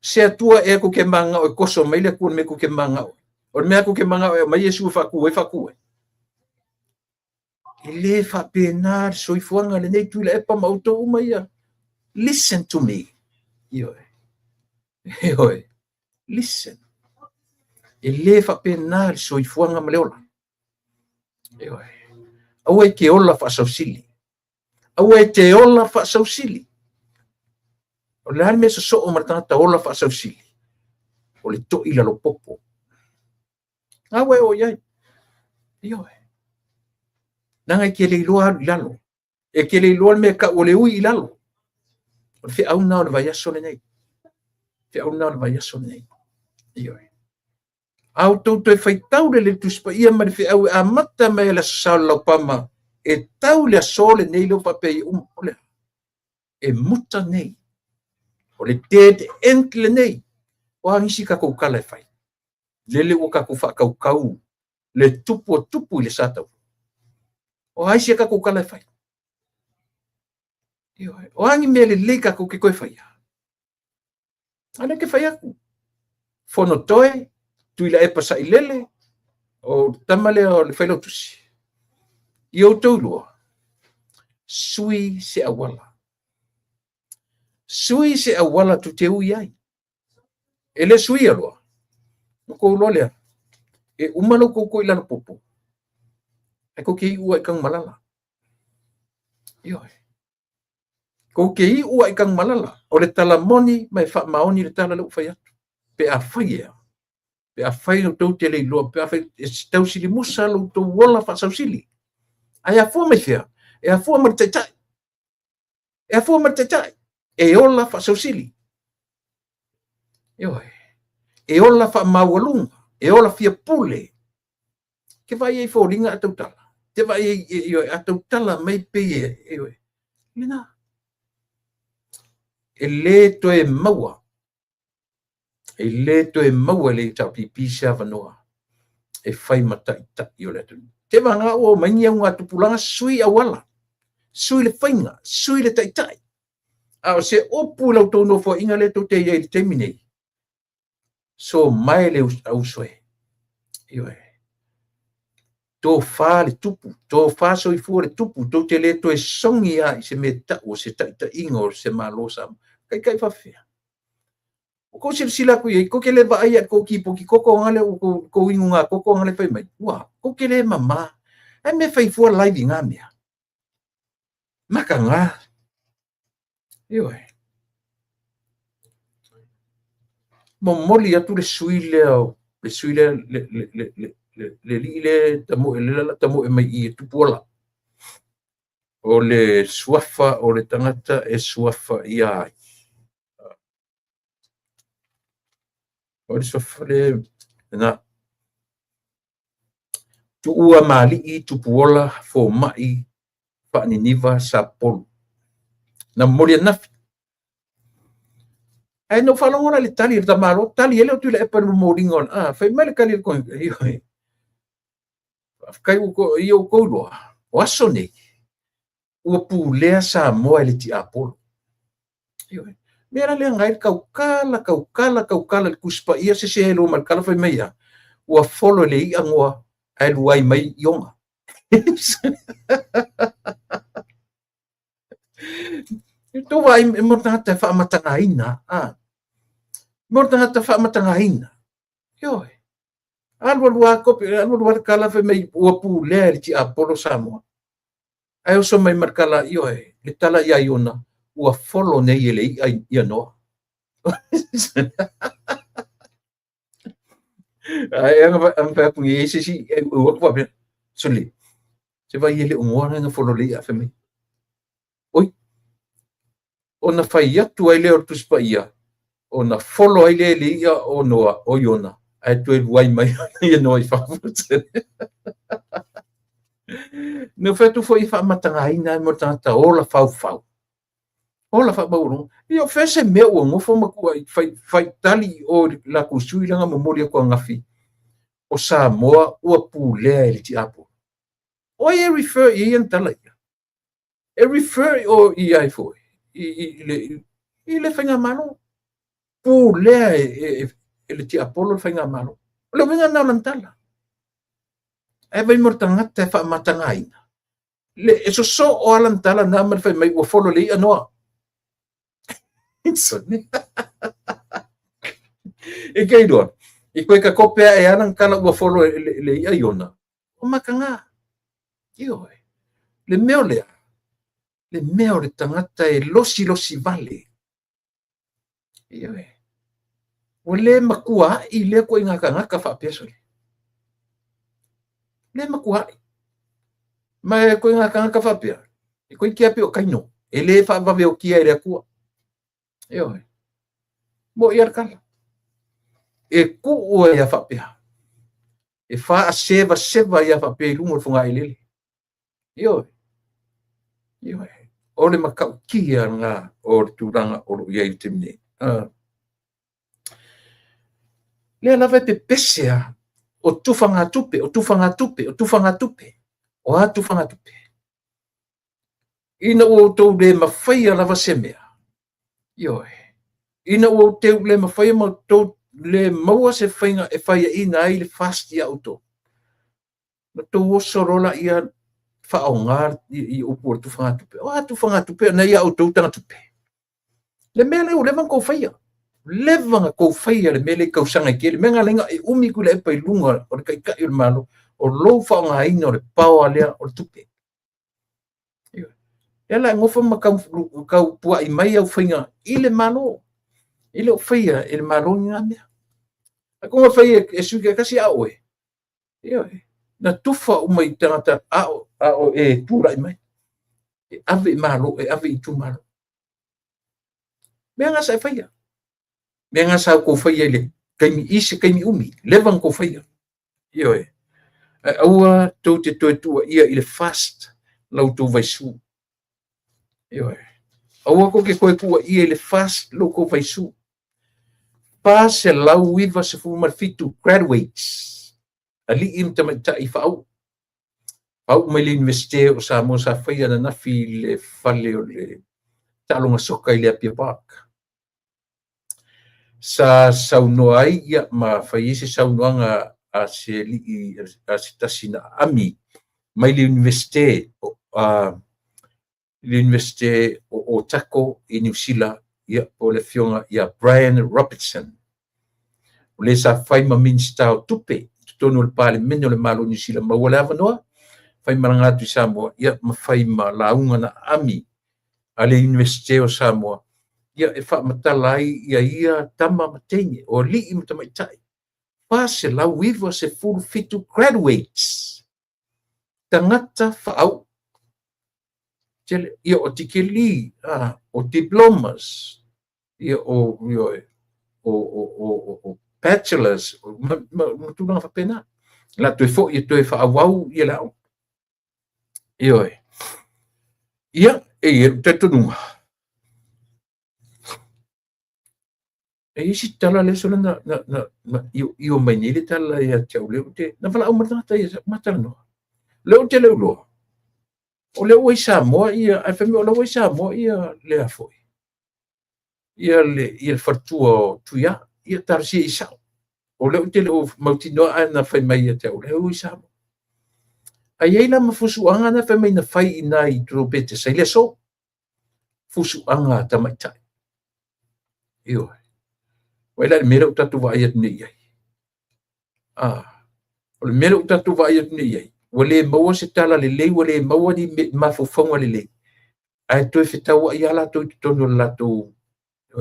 Se Atua ea kou te manao e koso mai le Atua le mea kou te manao. O le mea kou te manao e mai Iesu e faatu ai, faatu ai. E le faapena le soifuaga lenei Tuilaepa ma outou uma ia. Listen to me. Ioe. Ioe. Listen. E le faapena le soifuaga ma le ola. Ioe. Aua e te ola faasausili. Aua e te ola faasausili. O le a le mea sosoo ma le tagata ola faasausili? O le to'i lalopopo. A ua e oo i ai. Ioe. Leaga e te le iloa alu i lalo. E te le iloa le mea e tau o le ui i lalo. O le feau lena o le vaiaso lenei. Feau lena o le vaiaso lenei. Ioe. A outou toe faitau le Tusi Paia ma le feau e amata mai e le Aso Sa o le Laupama e tau le aso lenei lea ua faapea ai e uma. O le a? E muta nei. O le dead end lenei. O a nisi tatou tala e fai? Lele ua tatou faatautau le tupu o tupu i le sa tau. O a isi a tatou tala e fai? Ioe. O a ni mea lelei tatou te toe faia? A lea ke fai atu. Fonotoe, Tuilaepa Sailele, o tama lea o le Failautusi. I outou lua, sui se auala. Sui se auala tu te ui ai. E le suia loa. No kou loa lea. E uma lo kou toi lalo popo. Ae kou te iu ai i Tanumalala. Ioe. Kou te iu ai i Tanumalala. O le tala moni ma e faamaoni le tala lea ua fai atu. Pe afai e a. Pe afai outou te le iloa, pe afai e tausilimusa lo outou ola faasausili. Ae afua mai fea? E afua mai le taitai. E afua mai le taitai. E ola faasausili. Ioe. E ola faamaualuga. E ola fia pule. Ke vaai ai foliga a tautala. Te vaai ai, ioe, a tautala mai pei e, ioe. Lena. E le toe maua. E le toe maua e le HRPP se avanoa e fai ma taitai o le atunuu. Te vagana ua omai ni augatupulaga sui auala, sui le faiga, sui le taitai. A o se upu i la outou nofoaiga lea tou te i ai i le taimi nei, so mae le auso e. Ioe. Tofa le tupu, tofa soifua le tupu, tou te le toe sogi lava i se mea tau o se taitaiga o se Malo o Samoa. Taitai faafefea. Ua kou silasila atu i ai, kou te le vaai i kou kipoti koko nga lea, kou, kou inuga koko nga le fai mai. Ua, kou te le mama. Ai me fai fua live i ngā mea. Makaga. Ioe. Momoli atu le sui lea, le sui lea, le, le, le, le, le, le alii le tamoe, le la tamoe mai i e Tupuola. O le suafa o le tagata e suafa ia ai. O le suafa le, lena. Tuua Malii, Tupuola, Fomai, Faaniniva, Sapolu. Na momoli ananafi. Ae na ou faalogo la i le tali a le tamaloa, tali ai le Tuilaepa i le momoliga o le, ah, fai mai le tali a le Konekarate, ioe. Faafetai ua to, ia outou iloa, o aso nei, ua pulea Samoa e le tiapolo. Ioe. Mea la lea na ai le tautala, tautala, tautala i le Tusi Paia, sese loa ma le tala fai mai ia, ua folo e le i'a Noa ae luai mai Iona. E tou vaai e mo le tagata e faamatagaina, a. Mo le tagata faamatagaina. Ioe. Alu alu a kopi, alu alu a le tala fai mai ua pulea e le tiapolo Samoa. Ae oso mai ma le tala, ioe, le tala ia Iona, ua folo nei e le i'a ia Noa. Ae ana fai atu nei, se isi, e ua atu faapea, sole, se vai e le o Noa na folo le i'a fai mai. Oi, ona fai atu ai lea o le Tusi Paia, ona folo ai lea e le i'a o Noa, o Iona, ae toe luai mai ia Noa i fafo. Na fai atu foi e faamatagaina ai mo le tagata ola faufau. Ola faamaualuga. Ia o fea se mea ua nofo ma tua fai, fai tali o latou sui langa momoli atu ananafi o Samoa ua pulea e le tiapolo. O ai e refer i ai ana tala ia? E refer o i ai foi i le faigamalo. Pulea e le tiapolo le faigamalo. O le uiga lena o lana tala. Ae vai mo le tagata e faamatagaina. Le, e sosoo lava lana tala na ma le fai mai ua folo le i'a Noa. I ke iloa, i koe ka kope ae ana kala ua folo e le ia iona, o makaga. Ioe. Le mea o lea, le mea o le tagata e losilosi vale. Ioe. Ua le matua ai lea ituaiga tagata faapea sole. Le matua ai. Ma e ituaiga tagata faapea, e toeitiiti lava pei o Kaino, e le faavaveotia e le Atua. Ioe. Mo'i lava le tala. E tuu ai lava faapea. E faasevaseva ai lava faapea i luga o le fogaeleele. Ioe. Ioe. O le matautia lena o le tulaga o lo o i ai i le taimi nei. Lea lava e pepese lava, o tufagatupe, o tufagatupe, o tufagatupe. O a tufagatupe? Ina ua outou le mafaia lava se mea, ioe, ina ua outou le mafaia ma outou le maua se faiga e faiaina ai le FAST ia outou, na outou oso loa laia faaaoga i upu o le tufagatupe. O a tufagatupe? O na ia outou tagatupe. Le mea lea ua leva ona tou faia. Leva ona tou faia le mea lea i tausaga e tele. Mea na ala ai ona e umi Tuilaepa i luga o le Taitai o le Malo, o lou faaaogaina o le power lea o le tupe. Lea la e nofo ma tau puai mai au faiga i le Malo. E le o faia e le Malo ni na mea. Atonu e fai e sui taitasi a o oe. Ioe. Na tufa uma i tagata a o e tulai mai. E ave i Malo, e ave i itumalo. Mea na sa e faia. Mea na sa outou faia i le taimi, i se taimi umi. Leva na outou faia. Ioe. Ae aua tou te toe tuuaia i le FAST la outou vaisu. Ioe. Aua tou te toe tuuaia i le FAST la outou vaisu. 497 graduates, alii ma tamaitai faauu. Faauu mai le Iunivesite o Samoa sa faia ananafi i le fale o le taaloga soka i le Apia Park. Sa saunoa ai ia ma fai ai se saunoaga a se alii, a se tasi na aami mai le Iunivesite le Iunivesite o Otago i Niu Sila, ia, po o le afioga ia Brian Robertson. O le sa fai ma Minisita o Tupe i totonu o le Palemene o le Malo o Niu Sila, maua le avanoa, fai malaga atu i Samoa, ia, ma fai ma lauga na aami a le Iunivesite o Samoa, ia, e faamatala ai ia ia tama ma teine, o alii ma tamaitai, 497 graduates, tagata faauu. Tele, ia, o tikeli, o diplomas, ia, o, ia, o bachelors, ma tulaga faapena. La toe foi e toe faaauau ia le aoga. Ioe. Ia, e i ai lou talitonuga. E i ai si tala lea sole na ioio mai nei le tala ia te au lea ou te, na valaau mai le tagata ia ma talanoa. Lea ou te le iloa, o lea ua i Samoa ia, ae fai mai o lea ua i Samoa ia lea foi. Ia le faletua o Tuia, ia talosia i sao. O lea ou te le o mautinoa ae na fai mai ia te au, lea ua i Samoa. Ae i ai la ma fusuaga na fai mai na fai i ina i Petesa i le aso. Fusuaga a tamaitai. Ioe. Vaai la i le mea lea ua tatou vaai atu nei i ai. O le mea lea ua tatou vaai atu nei i ai, ua le maua se tala lelei, ua le maua ni mafaufauga lelei, ae toe fetauai lava latou i totonu o le latou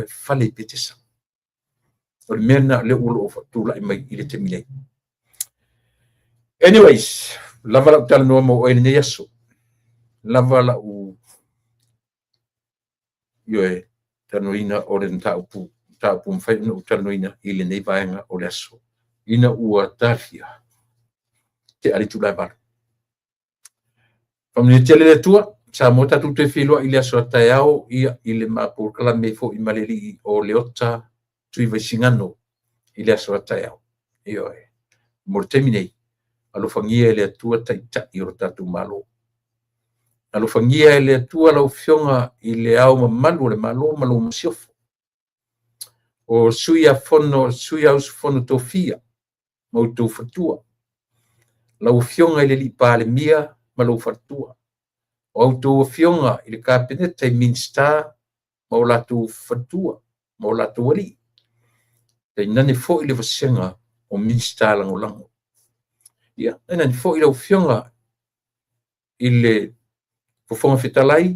fale i Petesa. O le mea lena lea ua loo tulai mai i le taimi nei. Anyways, lava lau talanoa mo oe i lenei aso. Lava lau ioe talanoaina o le mataupu, mataupu mafai ona ou talanoaina i lenei vaega o le aso. Ina ua tafia te ali itula e 8. Faamanuia tele le Atua, Samoa tatou toe feiloai i le aso a taeao ia i le ma polokalame foi ma le alii o Leota Tuivaisigano i le aso a taeao. Ioe. Mo le taimi nei, alofagia e le Atua taitai o lo tatou Malo. Alofagia e le Atua lau Afioga i le Ao Mamalu o le Malo ma lou Masiofo. O sui a fono, sui a usufono tofia ma outou faletua. Lau Afioga i le Alii Palemia ma lou faletua. O outou afioga i le Kapeneta i Minisita ma o latou faletua ma o latou alii. tainane foi le vasega o Minisita Lagolago. Ia, tainane foi lau Afioga i le Fofoga Fetalai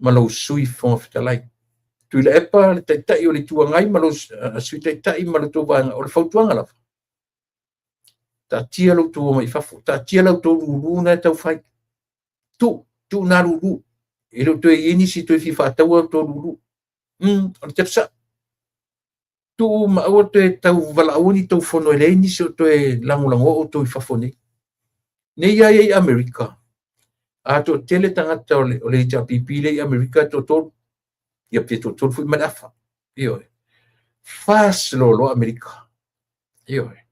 ma lou Sui Fofoga Fetalai. Tuilaepa le Taitai o le Itu Agai ma lou Sui Taitai ma la outou Vaega, o le fautuaga lava, taatia lo outou omai i fafo, taatia la outou lulu na e tau fai, tuu, tuu na lulu, e le o toe i ai nisi e toe fia faataua a outou lulu. O le tali sao. Tuu ma aua le toe tau valaauina ni tou fono e leai nisi o toe lagolagoa outou i fafo nei. Nei lava ia i Amerika, a toatele tagata o le HRPP lea e i Amerika e toatolu, ia pe toatolu foi ma le afa. Ioe. FAST loa Amerika. Ioe.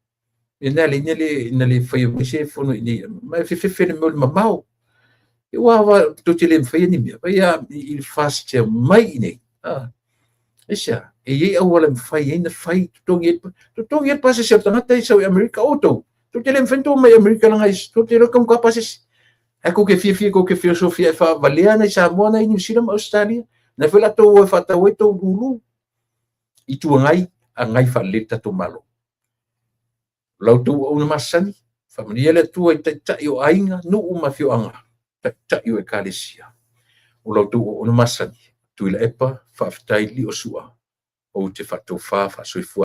Mea lena e ala ai ona le faia mai se fono i inei, ma e fefefe i le mea o le mamao. Aua tou te le mafaia ni mea, vaai i le FAST e omai i inei. Aisea? E i ai auala e mafai ai ona fai, totogi ai le pasese o le tagata ia e sau i Amerika. O outou, tou te le mafai ona outou omai i Amerika leaga tou te iloa e taugata pasese. Ae tou te fiafia tou te feosofiai faavalea nai Samoa na i Niu Sila ma Ausetalia. O lena foi o le a outou o e faatau ai tou lulu. Itu Agai, agai faalelei le tatou Malo. O la outou auauna masani, faamanuia le Atua i taitai o aiga, nuu ma afioaga, taitai o ekalesia. O la outou auauna masani, Tuilaepa, faafetai Liosua, ou te faatofa faasoifua.